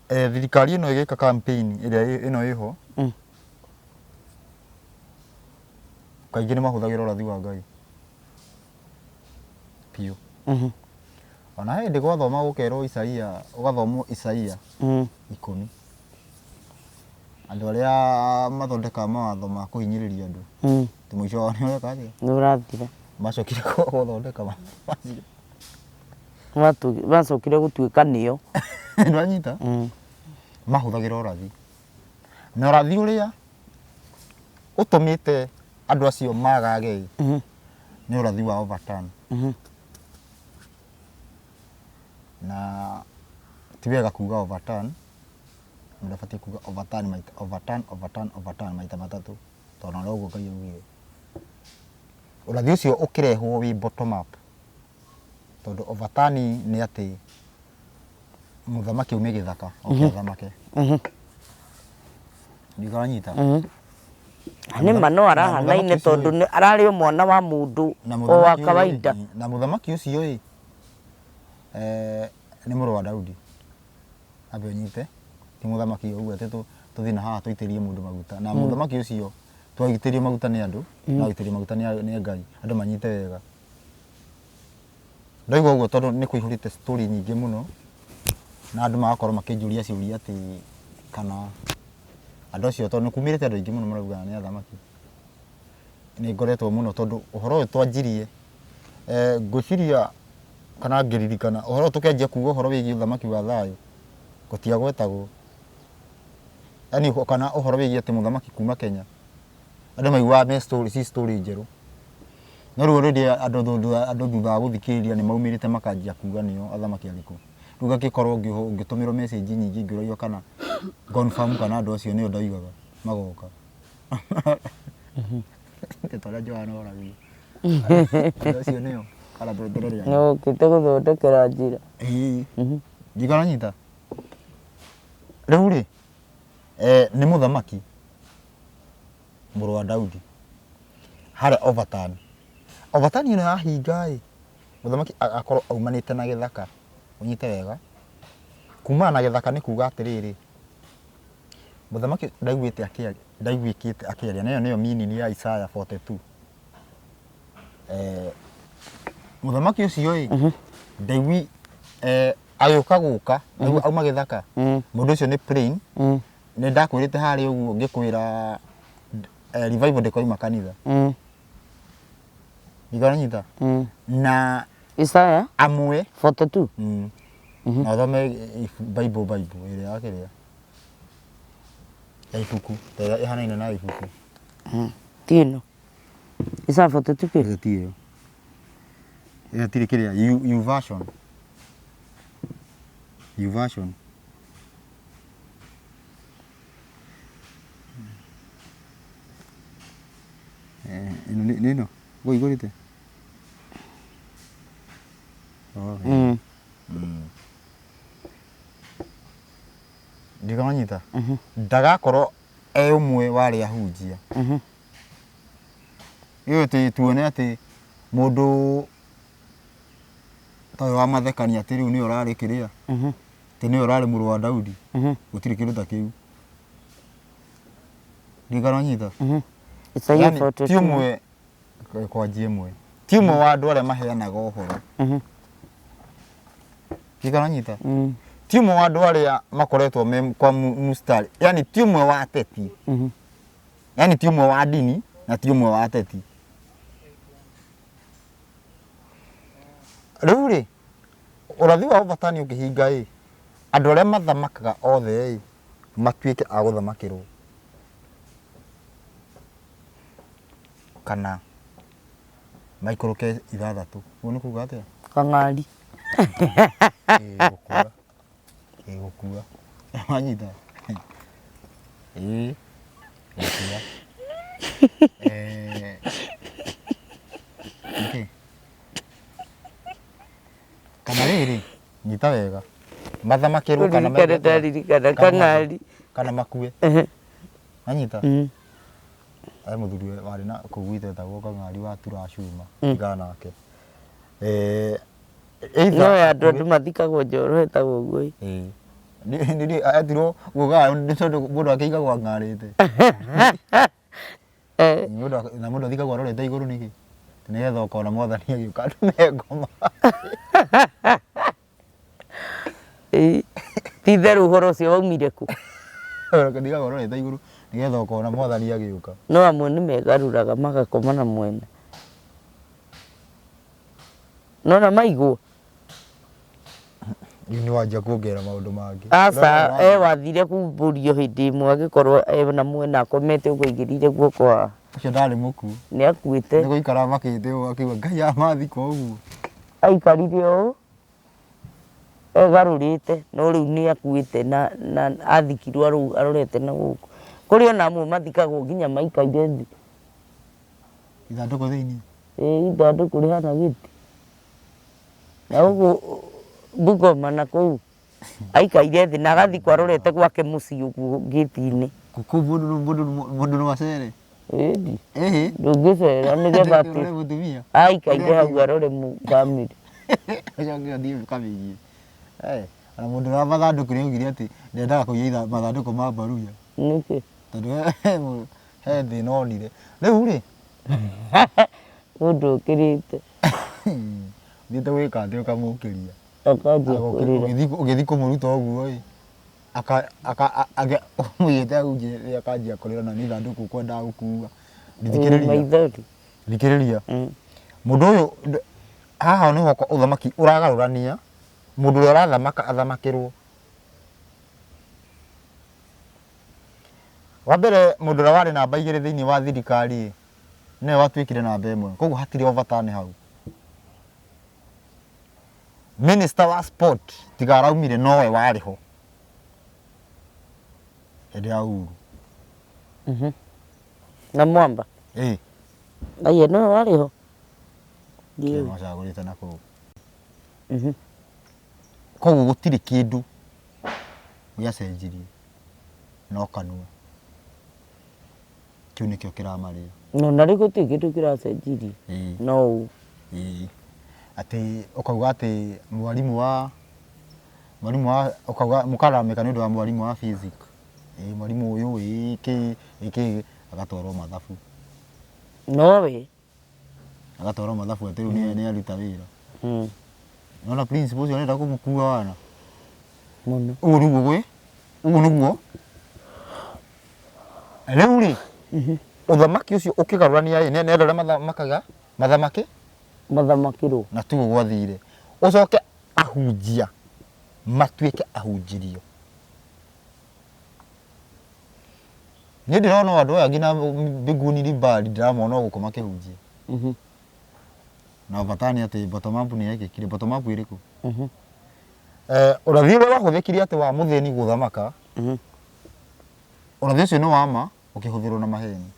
thirikari ĩno ĩgĩka campaign ĩrĩa ĩno ĩho kaingĩ nĩ mahũthagĩra ũrathi wa Ngai biũ. Ona he hĩndĩ gwathoma gũkerwo Isaia, ũgathomwo Isaia 10. Andũ arĩa mathondekaga mawatho ma kũhinyĩrĩria andũ. Atĩ mũico wao nĩ ũreka atĩa? Nĩ ũrathira. Macokire gũthondeka macio. Macokire gũtuĩka nĩo. Nĩwanyita? Mahũthagĩra ũrathi. Na ũrathi ũrĩa ũtũmĩte andũ acio magage nĩ ũrathi wa overturn. Na ti wega kuga overturn, mũndũ abatiĩ kuga overturn maita overturn overturn overturn maita matatũ tondũ ona ũguo Ngai augire. Ũrathi ũcio ũkĩrehwo wĩ bottom up, tondũ overturning nĩ atĩ mũthamaki aume gĩthaka oke athamake. Ndiũĩ kana wanyita. Nĩ ma no arahanaine tondũ ararĩ o mwana wa mũndũ o wa kawaida. Na mũthamaki ũcio ĩ, nĩ mũrũ wa Daudi. Ambe ũnyite, ti mũthamaki ũguo atĩ tũthiĩ na haha tũitĩrĩrie mũndũ maguta. Na mũthamaki ũcio twaitĩrĩrio maguta nĩ andũ, no aitĩrĩrio maguta nĩ Ngai. Andũ manyite wega. Ndaigua ũguo tondũ nĩ kũihũrĩte story nyingĩ mũno, na andũ magakorwo makĩnjũria ciũria atĩ kana andũ acio tondũ nĩ kumĩrĩte andũ aingĩ mũno marauga nĩ athamaki. Nĩ ngoretwo mũno tondũ ũhoro ũyũ twanjirie, ngwĩciria kana ngĩririkana, ũhoro ũyũ tũkĩanjia kuga ũhoro wĩgiĩ ũthamaki wa thayũ, gũtiagwetagwo. Yaani kana ũhoro wĩgiĩ atĩ mũthamaki kuma Kenya, andũ maiguaga me story, ci story njerũ. No rĩu already andũ andũ thutha wa gũthikĩrĩria nĩ maumĩrĩte makanjia kuga nĩo athamaki arĩkũ. Rĩu ngagĩkorwo ngĩtũmĩrwo message nyingĩ ngĩũragio kana confirm kana andũ acio nĩo ndoigaga magoka. Ta ũrĩa Johana oragio. Andũ acio nĩo kana tweterere rĩangĩ. No ũkĩte gũthondekera njĩra. Ĩĩ. Ndiũĩ kana wanyita. Rĩu rĩ, nĩ mũthamaki mũrũ wa Daudi harĩa overturn. Overturn ĩno yahinga ĩ, mũthamaki agakorwo aumanĩte na gĩthaka, ũnyite wega. Kumana na gĩthaka nĩ kuga atĩrĩrĩ, mũthamaki ndaiguĩte akĩaria, ndaiguĩkĩte akĩaria, na ĩyo nĩyo meaning ya Isaiah 42. Mũthamaki ũcio ĩ, ndaigui agĩũka gũka, auma gĩthaka, mũndũ ũcio nĩ plain, Nĩ ndakwĩrĩte harĩa ũguo ngĩkwĩra revival ndĩkoima kanitha. Ndikanyita. Na Isaya amwe 42. Na ũthome Bible Bible ĩrĩa ya kĩrĩa ya ibuku ta ĩrĩa ĩhanaine na ibuku. Ti ĩno. Isaya 42 kĩ? Ĩyo ti ĩyo. Ĩyo tirĩ kĩrĩa U version. U version. Ĩno nĩ ĩno ũkũhingũrĩte? Ndikawanyita ndagakorwo e ũmwe wa arĩa ahunjia. Ĩyo atĩ tuone atĩ mũndũ ta ũyũ wa mathekania atĩ rĩu nĩwe ũrarĩ kĩrĩa atĩ nĩwe ũrarĩ mũrũ wa Daudi gũtirĩ kĩndũ ta kĩu. Ndiũĩ kana wanyita. Isaia Yaani, ti 42. ũmwe kwanjia ĩmwe ti ũmwe wa andũ arĩa maheanaga ũhoro. Ndiũĩ kana wanyita. Ti ũmwe wa andũ arĩa makoretwo me kwa mustari, yani ti ũmwe wa ateti, yani ti ũmwe wa ndini na ti ũmwe wa ateti. Rĩu rĩ, ũrathi wa ũbatani ũkĩhinga ĩ, andũ arĩa mathamakaga othe ĩ, matuĩke a gũthamakĩrwo kana maikũrũke ithathatũ. Ũguo nĩ kuga atĩa? Kang'ari. Ĩ gũkua. Ĩ gũkua. Wanyita? Ĩ gũkua. Nĩkĩ? Kana rĩrĩ, nyita wega. Mathamakĩrwo kana Kũririkana meke atĩa? ndaririkana Kana kang'ari. Kana makue. Wanyita? He mũthuri warĩ na kũu gwitũ etagwo Kang'ari wa turaga cuma, tigana nake. Either No ya andũ akue. andũ mathikagwo njoro etagwo ũguo ĩ. Ĩĩ. Etirwo guka nĩ tondũ mũndũ akĩigagwo ang'arĩte. Na mũndũ athikagwo arorete igũrũ nĩkĩ? Nĩgetha ũkona mwathani agĩũka andũ me ngoma. Ĩĩ. Ti itherũ ũhoro ũcio waumire kũ? Ũthikagwo ũrorete igũrũ nĩgetha ũkona mwathani agĩũka. No amwe nĩ megarũraga magakoma na mwena. Nona maigwo? Rĩu nĩ wanjia kuongerera maũndũ mangĩ. Aca, e wathire kumbũrio hĩndĩ ĩmwe agĩkorwo e na mwena akomete ũguo aigĩrĩire guoko haha. Ũcio ndarĩ mũkuũ. Nĩ akuĩte. Nĩ gũikara amakĩte ũũ akiuga Ngai amathika ũguo. Aikarire ũũ egarũrĩte no rĩu nĩ akuĩte na athikirwo arorete na gũkũ. Kũrĩ ona amwe mathikagwo nginya maikaire thĩ. Ithandũkũ thĩinĩ. Ĩĩ ithandũkũ rĩhana gĩtĩ. Na gũkũ Bungoma na kũu aikaire thĩ na agathikwo arorete gwake mũciĩ ũguo ngĩti-inĩ. Kũu mũndũ mũndũ mũndũ no acere. Ĩni Ĩhĩ. ndũngĩcera nĩgetha atĩ Ũrore mũtumia. aikaire hau arore bamĩrĩ. Ũcoke ũthiĩ ũkamĩigie. Eh, ona mũndũ ũrĩa wa mathandũkũ nĩaugire atĩ ndendaga kũiya mathandũkũ ma mbaruya. Nĩkĩ? Tondũ he he thĩna onire. Rĩu rĩ, Mũndũ ũkĩrĩte. Ũthiĩte gwĩka atĩa ũkamũkĩria? Akanjia kũrĩra. Ũgĩthiĩ kũmũruta ũguo ĩ, ũmũigĩte hau nja akanjia kũrĩra na nĩ ithandũkũ ũkwendaga gũkua. Thikĩrĩria. Maithori. Thikĩrĩria. Mũndũ ũyũ haha nĩho ũthamaki ũragarũrania, mũndũ ũrĩa ũrathamaka athamakĩrwo. Wa mbere mũndũ ũrĩa warĩ namba igĩrĩ thĩinĩ wa thirikari ĩ, nĩwe watuĩkire namba ĩmwe koguo hatirĩ overturn hau. Minister wa sport tiga araumire nowe warĩ ho hĩndĩ ya Uhuru. Na Mwamba? Ĩĩ. Aiya nowe warĩ ho? Kĩrĩa macagũrĩte na kũu. Koguo gũtirĩ kĩndũ gĩacenjirie no kanua. Kĩu nĩkĩo kĩramarĩa. No na rĩu gũtirĩ kĩndũ kĩracenjirie. Ĩĩ. No ũũ. Ĩĩ. Atĩ ũkauga atĩ mwarimũ wa mwarimũ wa ũkauga mũkararamĩka nĩ ũndũ wa mwarimũ wa physics. Ĩĩ mwarimũ ũyũ ĩĩ kĩ ĩĩ kĩ agatwarwo mathabu. Nowe. Agatwarwo mathabu atĩ rĩu nĩ aruta wĩra. Nĩwona principal ũcio arenda kũmũkua wana. Mũno. Ũguo nĩguo gwĩ, ũguo nĩguo. Rĩu rĩ, ũthamaki ũcio ũkĩgarũrania ĩ, nĩ andũ arĩa mathamakaga, mathamaki? Mathamakĩrwo. Na tiguo gwathire. Ũcoke ahunjia matuĩke ahunjirio. Niĩ ndĩrona o andũ aya nginya Mbĩnguni Limbari ndĩramona o gũkũ makĩhunjia. Na bata nĩ atĩ bottom up nĩ yekĩkire. Bottom up ĩrĩkũ? Eh, ũrathi ũrĩa wahũthĩkire atĩ wa mũthĩni gũthamaka, ũrathi ũcio nĩ wa ma ũkĩhũthĩrwo na maheni.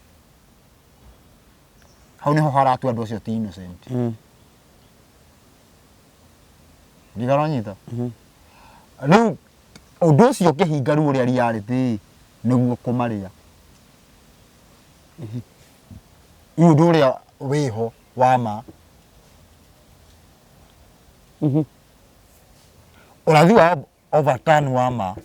Hau nĩho haratua andũ acio ti innocent. Ndiga ũranyita? Rĩu ũndũ ũcio ũkĩhinga rĩu ũrĩa reality nĩguo kũmarĩa. Rĩu ũndũ ũrĩa wĩho wa ma. Ũrathi wa overturn wa ma.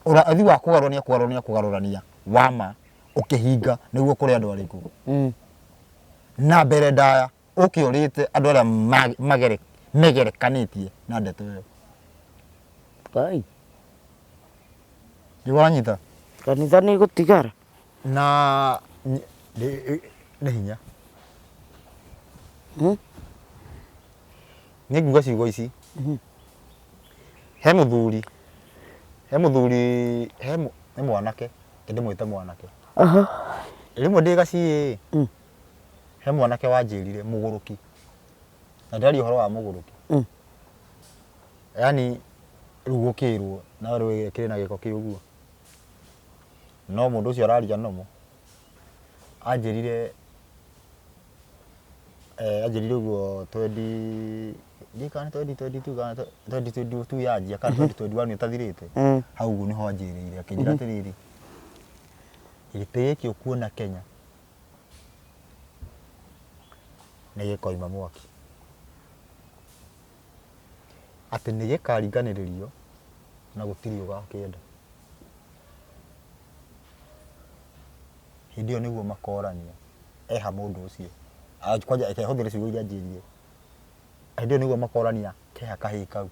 Ũrathi wa kũgarũrania kũgarũrania kũgarũrania wa ma ũkĩhinga nĩguo kũrĩ andũ arĩkũ. Na mbere ndaya ũke ũrĩte andũ arĩa megerekanĩtie na ndeto ĩyo. Ngai. Nĩ wanyita? Kanitha nĩ ĩgũtigara. Na nĩ hinya. Nĩ nguga ciugo ici. He mũthuri, he mũthuri, he nĩ mwanake, reke ndĩmwĩte mwanake. Rĩmwe ndĩ gaciĩ ĩ, he mwanake wanjĩrire mũgũrũki, na ndĩraria ũhoro wa mũgũrũki. Yaani rĩu gũkĩrwo nawe rĩu kĩrĩ na gĩko kĩ ũguo. No mũndũ ũcio araria normal, anjĩrire anjĩrire ũguo twendi, ndiũĩ kana nĩ 2022 kana 2022 yanjia kana 2021 ĩtathirĩte, hau ũguo nĩho anjĩrĩire akĩnjĩra atĩrĩrĩ, gĩtĩ gĩkĩ ũkuona Kenya nĩ gĩkoima mwaki. Atĩ nĩ gĩkaringanĩrĩrio na gũtirĩ ũgakĩenda. Hĩndĩ ĩyo nĩguo makorania eha mũndũ ũcio. Kwanja reke hũthĩre ciugo iria anjĩrire. Hĩndĩ ĩyo nĩguo makorania keha kahĩĩ kau.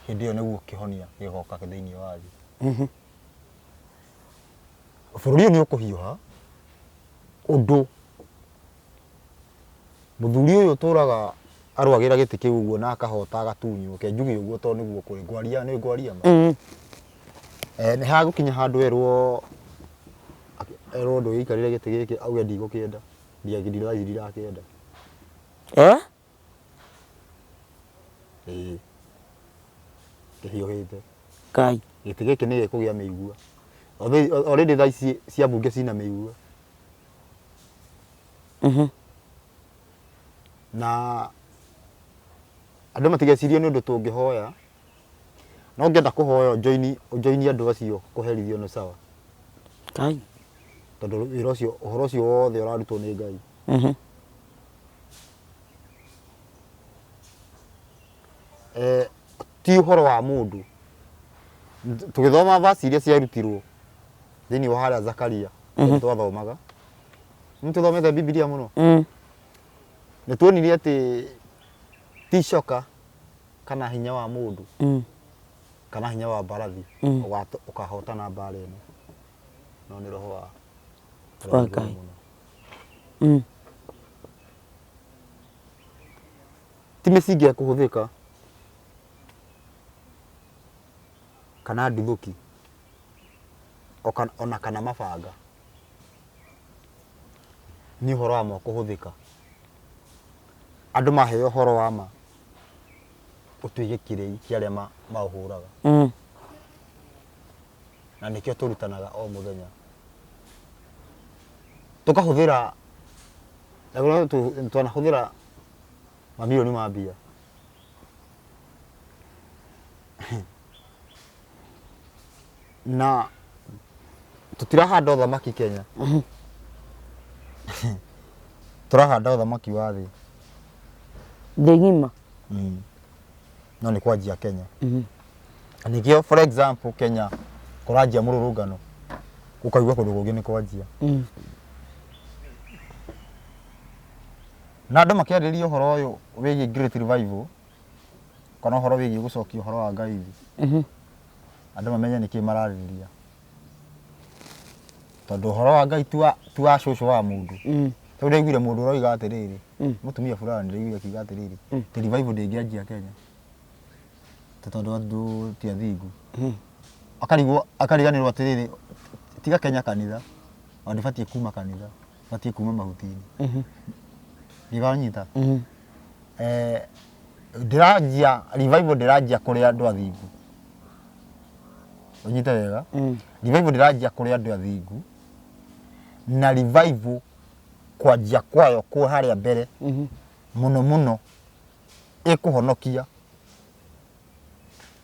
Hĩndĩ ĩyo nĩguo kĩhonia gĩgoka thĩinĩ wa thĩ. Bũrũri ũyũ nĩ ũkũhiũha ũndũ mũthuri ũyũ ũtũraga arũagĩra gĩtĩ kĩu ũguo na akahota agatunywo, reke njuge ũguo tondũ nĩguo kũrĩ, ngwaria nĩ ngwaria ma? Nĩ hagũkinya handũ erwo erwo ndũgĩikarĩre gĩtĩ gĩkĩ auge ndigũkĩenda, ndirakĩenda. Ĩĩ. Kĩhiũhĩte. Ngai. Gĩtĩ gĩkĩ nĩ gĩkũgĩa mĩigua. Already thaa ici cia mbunge cina mĩigua. Na andũ matigecirie nĩ ũndũ tũngĩhoya. No ũngĩenda kũhoya ũjoini ũjoini andũ acio kũherithio nĩ sawa. Ngai. Tondũ wĩra ũcio ũhoro ũcio wothe ũrarutwo nĩ Ngai. Eh, ti ũhoro wa mũndũ. Tũgĩthoma verse iria ciarutirwo thĩinĩ wa harĩa Zakaria mm twathomaga. Nĩ tũthomete Bibilia mũno. Nĩ tuonire atĩ ti coka kana hinya wa mũndũ kana hinya wa mbarathi ũkahotana mbara ĩno no nĩ roho wa Wa Ngai. mũno. Ti mĩcinga ĩkũhũthĩka kana nduthũki ona kana mabanga nĩ ũhoro wa ma ũkũhũthĩka. Andũ maheo ũhoro wa ma ũtuĩke kĩrĩi kĩa arĩa maũhũraga. Na nĩkĩo tũrutanaga o mũthenya. Tũkahũthĩra twanahũthĩra mamirioni ma mbia. Na tũtirahanda ũthamaki Kenya. Tũrahanda ũthamaki wa thĩ. Thĩ ng'ima. No nĩ kwanjia Kenya. Nĩkĩo for example Kenya kũranjia mũrũrũngano ũkaigua kũndũ kũngĩ nĩ kwanjia. Na andũ makĩarĩrĩria ũhoro ũyũ wĩgiĩ Great Revival kana ũhoro wĩgiĩ gũcokia ũhoro wa Ngai thĩ. Andũ mamenye nĩkĩ mararĩrĩria. Tondũ ũhoro wa Ngai ti wa cũcũ wa mũndũ. Rĩu ndaiguire mũndũ ũroiga atĩrĩrĩ, mũtumia fulani ndaiguire akiuga atĩrĩrĩ, atĩ revival ndĩngĩanjia Kenya. Atĩ tondũ andũ ti athingu. Akarigwo akariganĩrwo atĩrĩrĩ, tiga Kenya kanitha, ona ndĩbatiĩ kuma kanitha, batiĩ kuma mahuti-inĩ. Nĩwanyita? Eh, ndĩranjia revival ndĩranjia kũrĩ andũ athingu. Ũnyite wega? Revival ndĩranjia kũrĩ andũ athingu na revival kwanjia kwayo kũ harĩa mbere mũno mũno ĩkũhonokia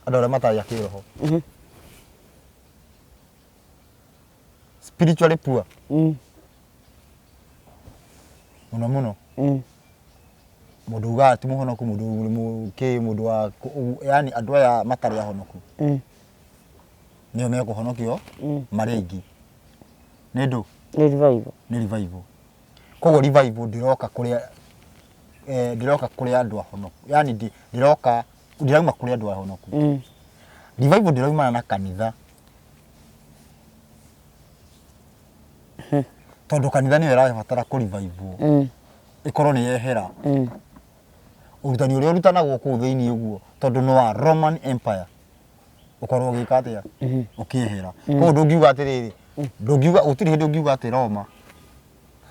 andũ arĩa matarĩ a kĩroho. Spiritually poor mũno mũno. Mũndũ ugaga ti mũhonoku, mũndũ kĩ, mũndũ wa yani andũ aya matarĩ ahonoku nĩo mekũhonokio marĩ aingĩ. Nĩ ndũ? Nĩ revival. Nĩ revival. Koguo revival ndĩroka kũrĩa ndĩroka kũrĩ andũ ahonoku. Yani ndĩroka ndĩrauma kũrĩ andũ ahonoku. Revival ndĩraumana na kanitha. Tondũ kanitha nĩyo ĩrabatara kũ revive ĩkorwo nĩ yehera. Ũrutani ũrĩa ũrutanagwo kũu thĩinĩ ũguo tondũ nĩ wa Roman Empire ũkorwo ũgĩka atĩa? Ũkĩehera. Koguo ndũngiuga atĩrĩrĩ, ndũngiuga gũtirĩ hĩndĩ ũngiuga atĩ Roma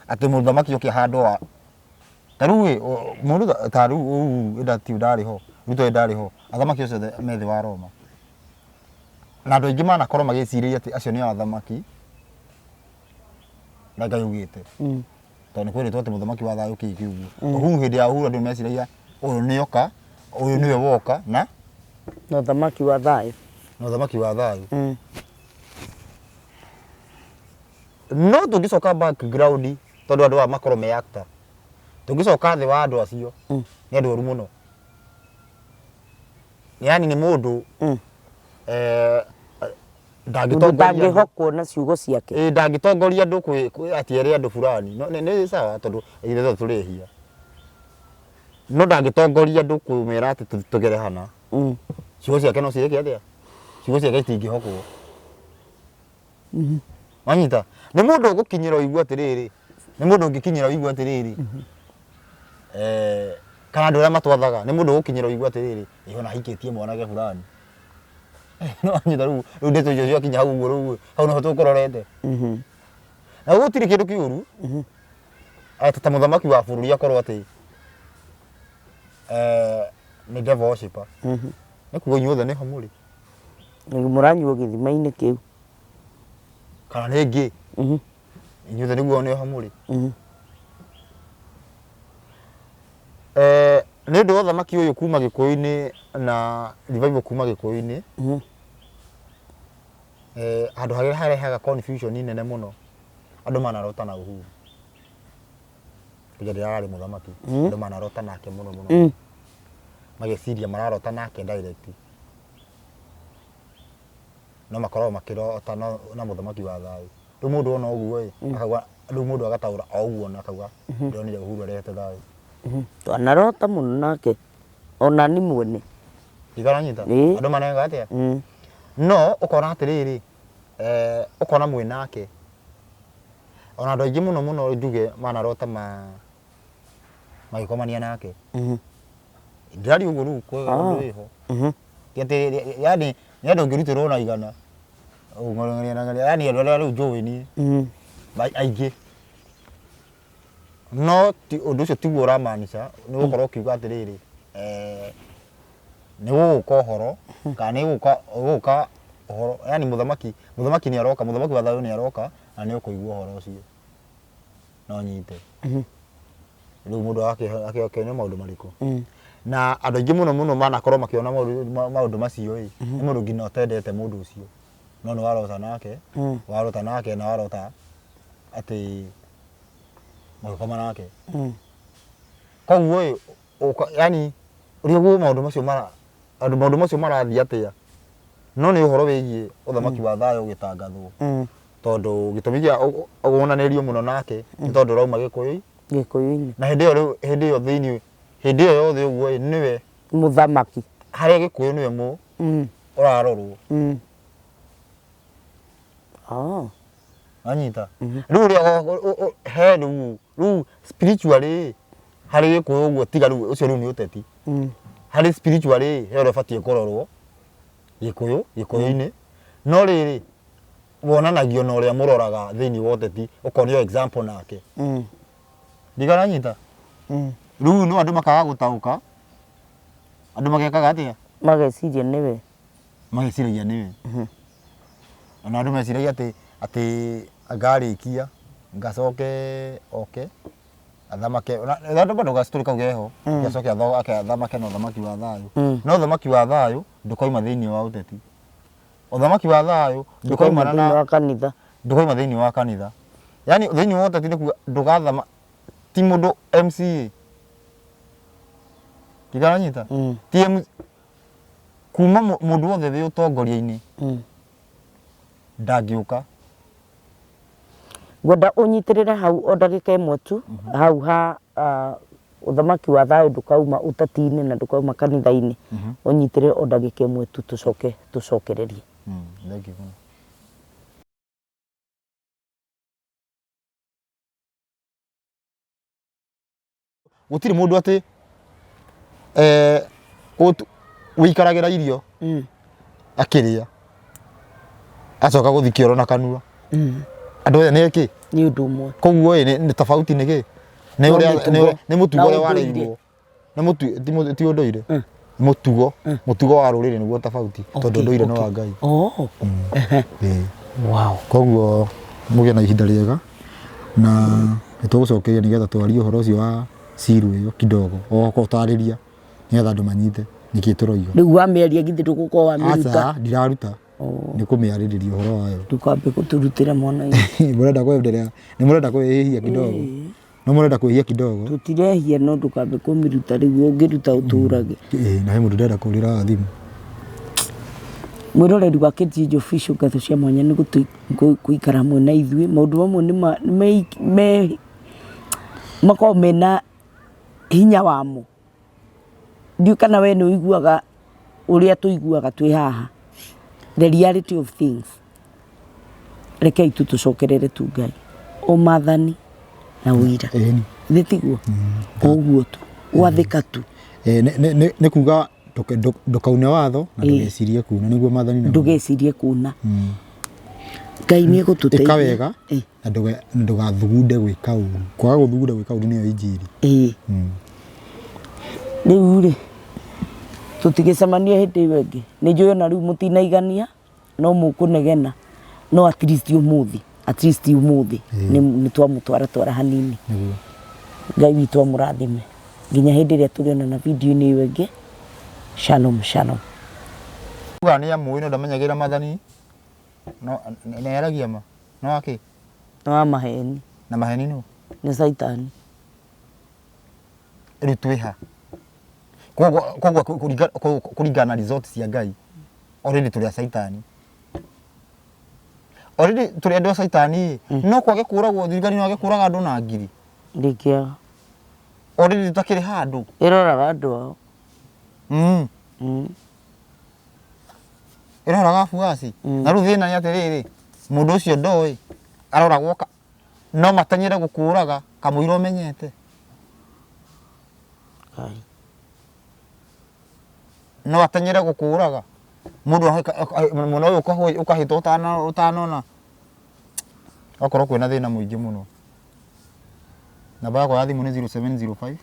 atĩ mũthamaki oke handũ wa ta rĩu ĩ mũndũ ta rĩu Uhuru ndarĩ ho, Ruto ndarĩ ho, athamaki acio othe me thĩ wa Roma. Na andũ aingĩ manakorwo magĩcirĩria atĩ acio nĩo athamaki na Ngai augĩte. Tondũ nĩ kwĩrĩtwo atĩ mũthamaki wa thayũ kĩĩ kĩ ũguo. Uhuru hĩndĩ ya Uhuru andũ meciragia ũyũ nĩoka, ũyũ nĩwe woka na Na ũthamaki wa thayũ. Na ũthamaki wa thayũ. No tũngĩcoka background tondũ andũ aya makorwo me actor. Tũngĩcoka thĩ wa andũ acio nĩ andũ oru mũno. Yani nĩ mũndũ ndangĩtongoria ndangĩhokwo na ciugo ciake. Ĩĩ ndangĩtongoria andũ atĩ ere andũ fulani. No nĩ sawa tondũ ithuĩ tũrĩ ehia. No ndangĩtongoria andũ kũmera atĩ tũgere hana. Ciugo ciake no ciĩke atĩa? Ciugo ciake itingĩhokwo. Wanyita? Nĩ mũndũ ũgũkinyĩra ũigue atĩrĩrĩ, nĩ mũndũ ũngĩkinyĩra ũigue atĩrĩrĩ, kana andũ arĩa matwathaga, nĩ mũndũ ũgũkinyĩra ũigue atĩrĩrĩ, ĩ ona ahikĩtie mwanake fulani. Nĩ wanyita rĩu, rĩu ndeto icio ciakinya hau ũguo rĩu, hau nĩho tũkũrorete. Na gũtirĩ kĩndũ kĩũru, atĩ ta mũthamaki wa bũrũri akorwo atĩ nĩ devil worshipper. Nĩ kuga inyuothe nĩho mũrĩ. Mũranyuo gĩthima-inĩ kĩu. Kana nĩ ngĩ inyuothe nĩguo nĩ ho mũrĩ. Nĩ ũndũ wa ũthamaki ũyũ kuma Gĩkũyũ-inĩ na revival kuma Gĩkũyũ-inĩ, handũ harĩa harehaga confusion nene mũno, andũ manarota na Uhuru hĩndĩ ĩrĩa ararĩ mũthamaki, andũ manarota nake mũno mũno, mageciria mararota nake direct, no makoragwo makĩrota na mũthamaki wa thayũ. Rĩu mũndũ ona ũguo ĩ, akauga, rĩu mũndũ agataũra o ũguo na akauga ndĩronire Uhuru arehete thayũ. Twanarota mũno nake ona ni mwene. Ndikaranyita? Andũ manenga atĩa? No ũkona atĩrĩrĩ, ũkona mwĩ nake, ona andũ aingĩ mũno mũno njuge manarota magĩkomania nake. Ndĩraria ũguo rĩu kwega ũndũ wĩho. Ti atĩ yani nĩ andũ ũngĩrutĩrwo na igana ũng'aria, yani andũ arĩa rĩu njũĩ niĩ aingĩ. No ti ũndũ ũcio tiguo ũramaanisha nĩ gũkorwo ũkiuga atĩrĩrĩ, nĩ gũgũka ũhoro kana nĩ gũgũka ũhoro, yani mũthamaki, mũthamaki nĩ aroka, mũthamaki wa thayũ nĩ aroka na nĩ ũkũigua ũhoro ũcio na ũnyite. Rĩu mũndũ akĩonio maũndũ marĩkũ? Na andũ aingĩ mũno mũno manakorwo makĩona maũndũ macio ĩ, nĩ mũndũ nginya ũtendete mũndũ ũcio, no nĩ warota nake, warota nake na warota atĩ mũgĩkoma nake. Koguo ĩ, yani ũrĩa ũguo maũndũ macio mara, andũ maũndũ macio marathiĩ atĩa, no nĩ ũhoro wĩgiĩ ũthamaki wa thayũ ũgĩtangathwo. Tondũ gĩtũmi kĩa wonanĩrio mũno nake nĩ tondũ ũrauma Gĩkũyũ. Gĩkũyũ-inĩ. Na hĩndĩ ĩyo rĩu, hĩndĩ ĩyo thĩinĩ, hĩndĩ ĩyo yothe ũguo ĩ, nĩwe mũthamaki. Harĩa Gĩkũyũ nĩwe ũrarorwo. Wanyita? Rĩu ũrĩa he rĩu, rĩu spiritually harĩ Gĩkũyũ ũguo tiga rĩu ũcio rĩu nĩ ũteti. Harĩ spiritually he ũrĩa ũbatiĩ kũrorwo Gĩkũyũ, Gĩkũyũ-inĩ. No rĩrĩ, wonanagio na ũrĩa mũroraga thĩinĩ wa ũteti, ũkonio example nake. Ndikaranyita? Rĩu no andũ makaga gũtaũka, andũ magekaga atĩa? Mageciria nĩwe. Mageciragia nĩwe. Ona andũ meciragia atĩ, atĩ ngarĩkia, ngacoke oke, athamake, na andũ bado ga story kau geho, acoke athamake na ũthamaki wa thayũ. No ũthamaki wa thayũ ndũkauma thĩinĩ wa ũteti. Ũthamaki wa thayũ ndũkaumana na thĩinĩ wa kanitha. Ndũkauma thĩinĩ wa kanitha. Yani thĩinĩ wa ũteti nĩ kuga ndũgathama, ti mũndũ MCA. Ndikaranyita? Ti M kuma mũndũ wothe wĩ ũtongoria-inĩ ndangĩũka. Ngwenda ũnyitĩrĩre hau o ndagĩka ĩmwe tu, hau ha ũthamaki wa thayũ ndũkauma ũteti-inĩ na ndũkauma kanitha-inĩ. Ũnyitĩrĩre o ndagĩka ĩmwe tu tũcoke tũcokererie. Thank you mũno. Gũtirĩ mũndũ atĩ ũikaragĩra irio akĩrĩa acoka gũthiĩ kĩoro na kanua. Andũ aya nĩ eki? Nĩ ũndũ ũmwe. Koguo ĩ, nĩ tofauti nĩ kĩ? Nĩ No ũrĩa, mũtugo. nĩ mũtugo Na ũrĩa ũndũire. wareirwo. Nĩ mũtu-, ti mũtu-, ti ũndũire. Nĩ mũtugo. Mũtugo wa rũrĩrĩ nĩguo tofauti, tondũ ũndũire nĩ wa Ngai. Ĩĩ. Koguo mũgĩe na ihinda rĩega na nĩ tũgũcokeria nĩgetha twarie ũhoro ũcio wa ciru ĩyo kidogo, o gũtarĩria nĩgetha andũ manyite nĩkĩ tũroiga. Rĩu wamĩaria githĩ ndũgũkorwo wamĩruta? Aca, ndiraruta. Nĩ kũmĩarĩrĩria ũhoro wayo. Ndũkambe gũtũrutĩra mwana ũyũ. Mũrenda kwendelea, nĩ mũrenda kwĩhĩhia kidogo. No mũrenda kwĩhia kidogo. Tũtirehia no ndũkambe kũmĩruta rĩu ũngĩruta ũtũrage. Ĩĩ, na he mũndũ ndĩrenda kũhũrĩra thimũ. Mwĩroreri wa Kijiji Official, ngatho cia mwanya nĩ gũikara hamwe na ithuĩ. Maũndũ mamwe nĩ makoragwo mena hinya wamo. Ndiũĩ kana we nĩ ũiguaga ũrĩa tũiguaga twĩ haha. The reality of things. Rekei tu tũcokerere tu Ngai. O maathani na ũira. Ĩni. Githĩ tiguo? O ũguo tu. Gwathĩka tu. Nĩ kuga ndũkaune watho na ndũgecirie kuna, nĩguo maathani na Ndũgecirie kuna. Ngai nĩ egũtũteithia. Ĩka wega na ndũgathugunde gwĩka ũru. Kwaga gũthugunda gwĩka ũru nĩyo injiri. Rĩu rĩ, tũtigĩcemania hĩndĩ ĩyo ĩngĩ. Nĩ njũĩ ona rĩu mũtinaigania, no mũkũnegena. No at least ũmũthĩ, at least ũmũthĩ nĩ twamũtwara twara hanini. Nĩguo. Ngai witũ amũrathime nginya hĩndĩ ĩrĩa tũrĩonana video-inĩ ĩyo ĩngĩ. Shalom shalom. Ugaga nĩ amũĩ no ndamenyagĩrĩra maathani no nĩ aragia ma no akĩ Nĩ wa maheni. Na maheni nũ? Nĩ caitani. Rĩu twĩ ha? Koguo koguo kũringana na result cia Ngai already tũrĩ a caitani. Already tũrĩ andũ a caitani ĩ, no kwage kũragwo thirikari no yage kũraga andũ na ngiri. Ndĩngĩaga. Already tũtakĩrĩ handũ. Ĩroraga andũ ao. Ĩroraga abuaci. Na rĩu thĩna nĩ atĩrĩrĩ, mũndũ ũcio ndoĩ aroragwo no mateng'ere gũkũraga kamũira ũmenyete. Ngai. No ateng'ere gũkũraga mũndũ mwana ũyũ ũkahĩta ũtanona okorwo kwĩna thĩna mũingĩ mũno. Namba yakwa ya thimũ nĩ 0705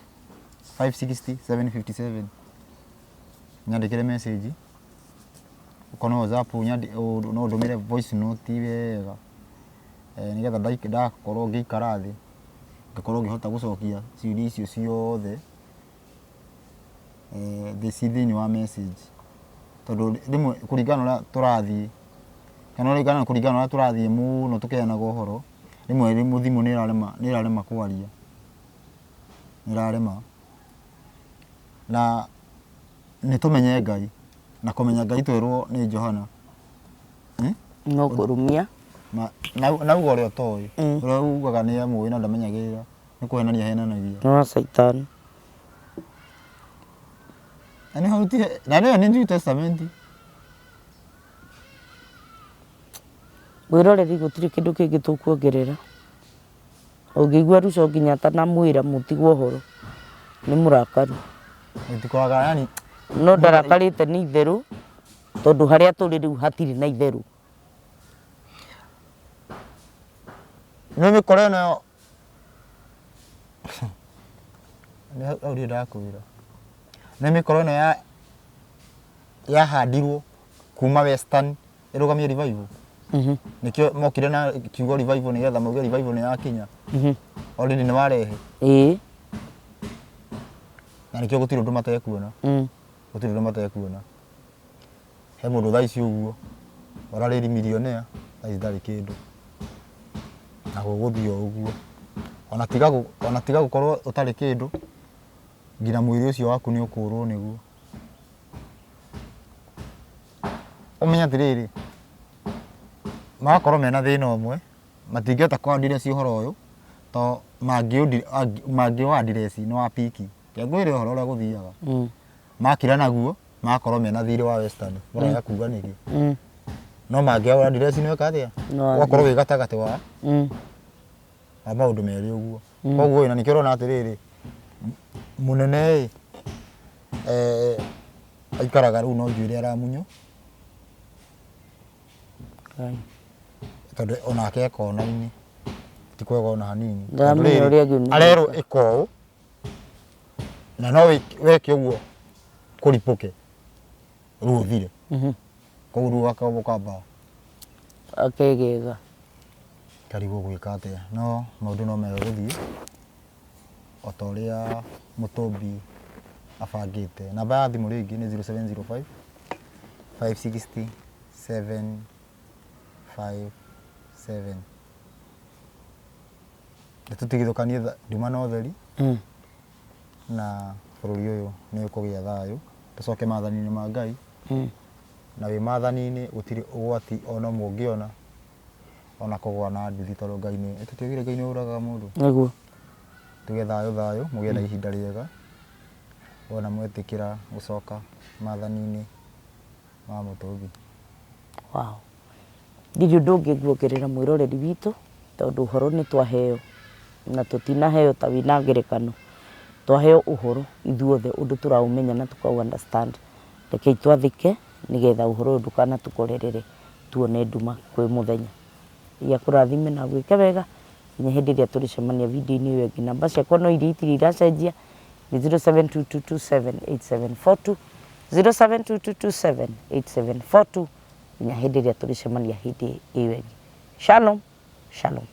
560 757. Nyandĩkĩre message okorwo nĩ WhatsApp no ũndũmĩre voice note wega nĩgetha ndakorwo ngĩikara thĩ ngakorwo ngĩhota gũcokia ciũria icio ciothe ci thĩinĩ wa message. Tondũ rĩmwe kũringana na ũrĩa tũrathiĩ kana kũringana na ũrĩa tũrathiĩ mũno tũkĩheanaga ũhoro, rĩmwe thimũ nĩ ĩrarema nĩ ĩrarema kwaria, nĩ ĩrarema. Na nĩ tũmenye Ngai, na kũmenya Ngai twerwo nĩ Johana. No kũrumia. Na uga ũrĩa ũtoĩ, ũrĩa ugaga nĩ amũĩ no ndamenyagĩrĩra, nĩ kũhenania ahenanagia. Nĩ wa caitani. Na nĩ hau na nĩyo nĩ New Testament. Mwĩroreri gũtirĩ kĩndũ kĩngĩ tũkuongerera. Ũngĩigua Ruco nginya atanamwĩra mũtigwo ũhoro, nĩ mũrakaru. Gũtikoraga yani. No ndarakarĩte nĩ itherũ, tondũ harĩa tũrĩ rĩu hatirĩ na itherũ. Nĩ mĩkora ĩno nĩ hau ndirĩ ndakwĩra. Nĩ mĩkora ĩno yahandirwo kuma Western ĩrũgamie revival. Nĩkĩo mokire na kiugo revival nĩgetha mauge revival nĩ yakinya. Already nĩ warehe. Ĩĩ. Na nĩkĩo gũtirĩ ũndũ matekuona. Gũtirĩ ũndũ matekuona. He mũndũ thaa ici ũguo ũrarĩ millionaire thaa ici ndarĩ kĩndũ. Na gũgũthiĩ o ũguo. Ona tiga gũkorwo ũtarĩ kĩndũ, nginya mwĩrĩ ũcio waku nĩ ũkũrwo nĩguo. Ũmenye atĩrĩrĩ, magakorwo mena thĩna ũmwe, matingĩhota kũ address ũhoro ũyũ, to mangĩ address nĩ wa piki. Reke ngwĩre ũhoro ũrĩa gũthiaga. Makira naguo, magakorwo mena thirĩ wa Western, mũraga kuga nĩkĩ. No mangĩ address nĩ weka atĩa? Ũgakorwo wĩ gatagatĩ wa wa maũndũ merĩ ũguo. Koguo ĩ, na nĩkĩo ũrona atĩrĩrĩ, mũnene ĩ, aikaraga rĩu no njuĩrĩ aramunywo. Tondũ onake e kona-inĩ, ti kwega ona hanini. Tondũ Ndaramenya rĩrĩ, ũrĩa angĩũnĩrĩria. arerwo ĩka ũũ, na no weke ũguo kũripũke, rĩu ũthire. Koguo rĩu ũgakamba ũkamba Akegega. Ngarigwo gwĩka atĩa, no maũndũ no mega gũthiĩ o ta ũrĩa Mũtũmbi abangĩte. Namba ya thimũ rĩngĩ nĩ 0705 560 757. Nĩ tũtigithũkanie nduma na ũtheri na bũrũri ũyũ nĩ ũkũgĩa thayũ, tũcoke maathani-inĩ ma Ngai, na wĩ maathani-inĩ gũtirĩ ũgwati ona ũmwe ũngĩona, ona kũgũa na nduthi tondũ Ngai nĩ, tũtiaugire Ngai nĩ ũragaga mũndũ? Nĩguo. Tuge thayũ thayũ, mũgĩe na ihinda rĩega, wona mwetĩkĩra gũcoka maathani-inĩ ma Mũtũmbi. Wow. Ndirĩ ũndũ ũngĩ nguongerera mwĩroreri witũ, tondũ ũhoro nĩ twaheo, na tũtinaheo ta wĩna ngerekano, twaheo ũhoro ithuothe ũndũ tũraũmenya na tũkaũ understand. Rekei twathĩke nĩgetha ũhoro ũyũ ndũkanatũkorerere tuone nduma kwĩ mũthenya. Ngai akũrathime na agwĩke wega nginya hĩndĩ ĩrĩa tũrĩcemania video-inĩ ĩyo ĩngĩ. Namba ciakwa no iria itirĩ iracenjia nĩ 0722278742, 0722278742 nginya hĩndĩ ĩrĩa tũrĩcemania hĩndĩ ĩyo ĩngĩ. Shalom, shalom.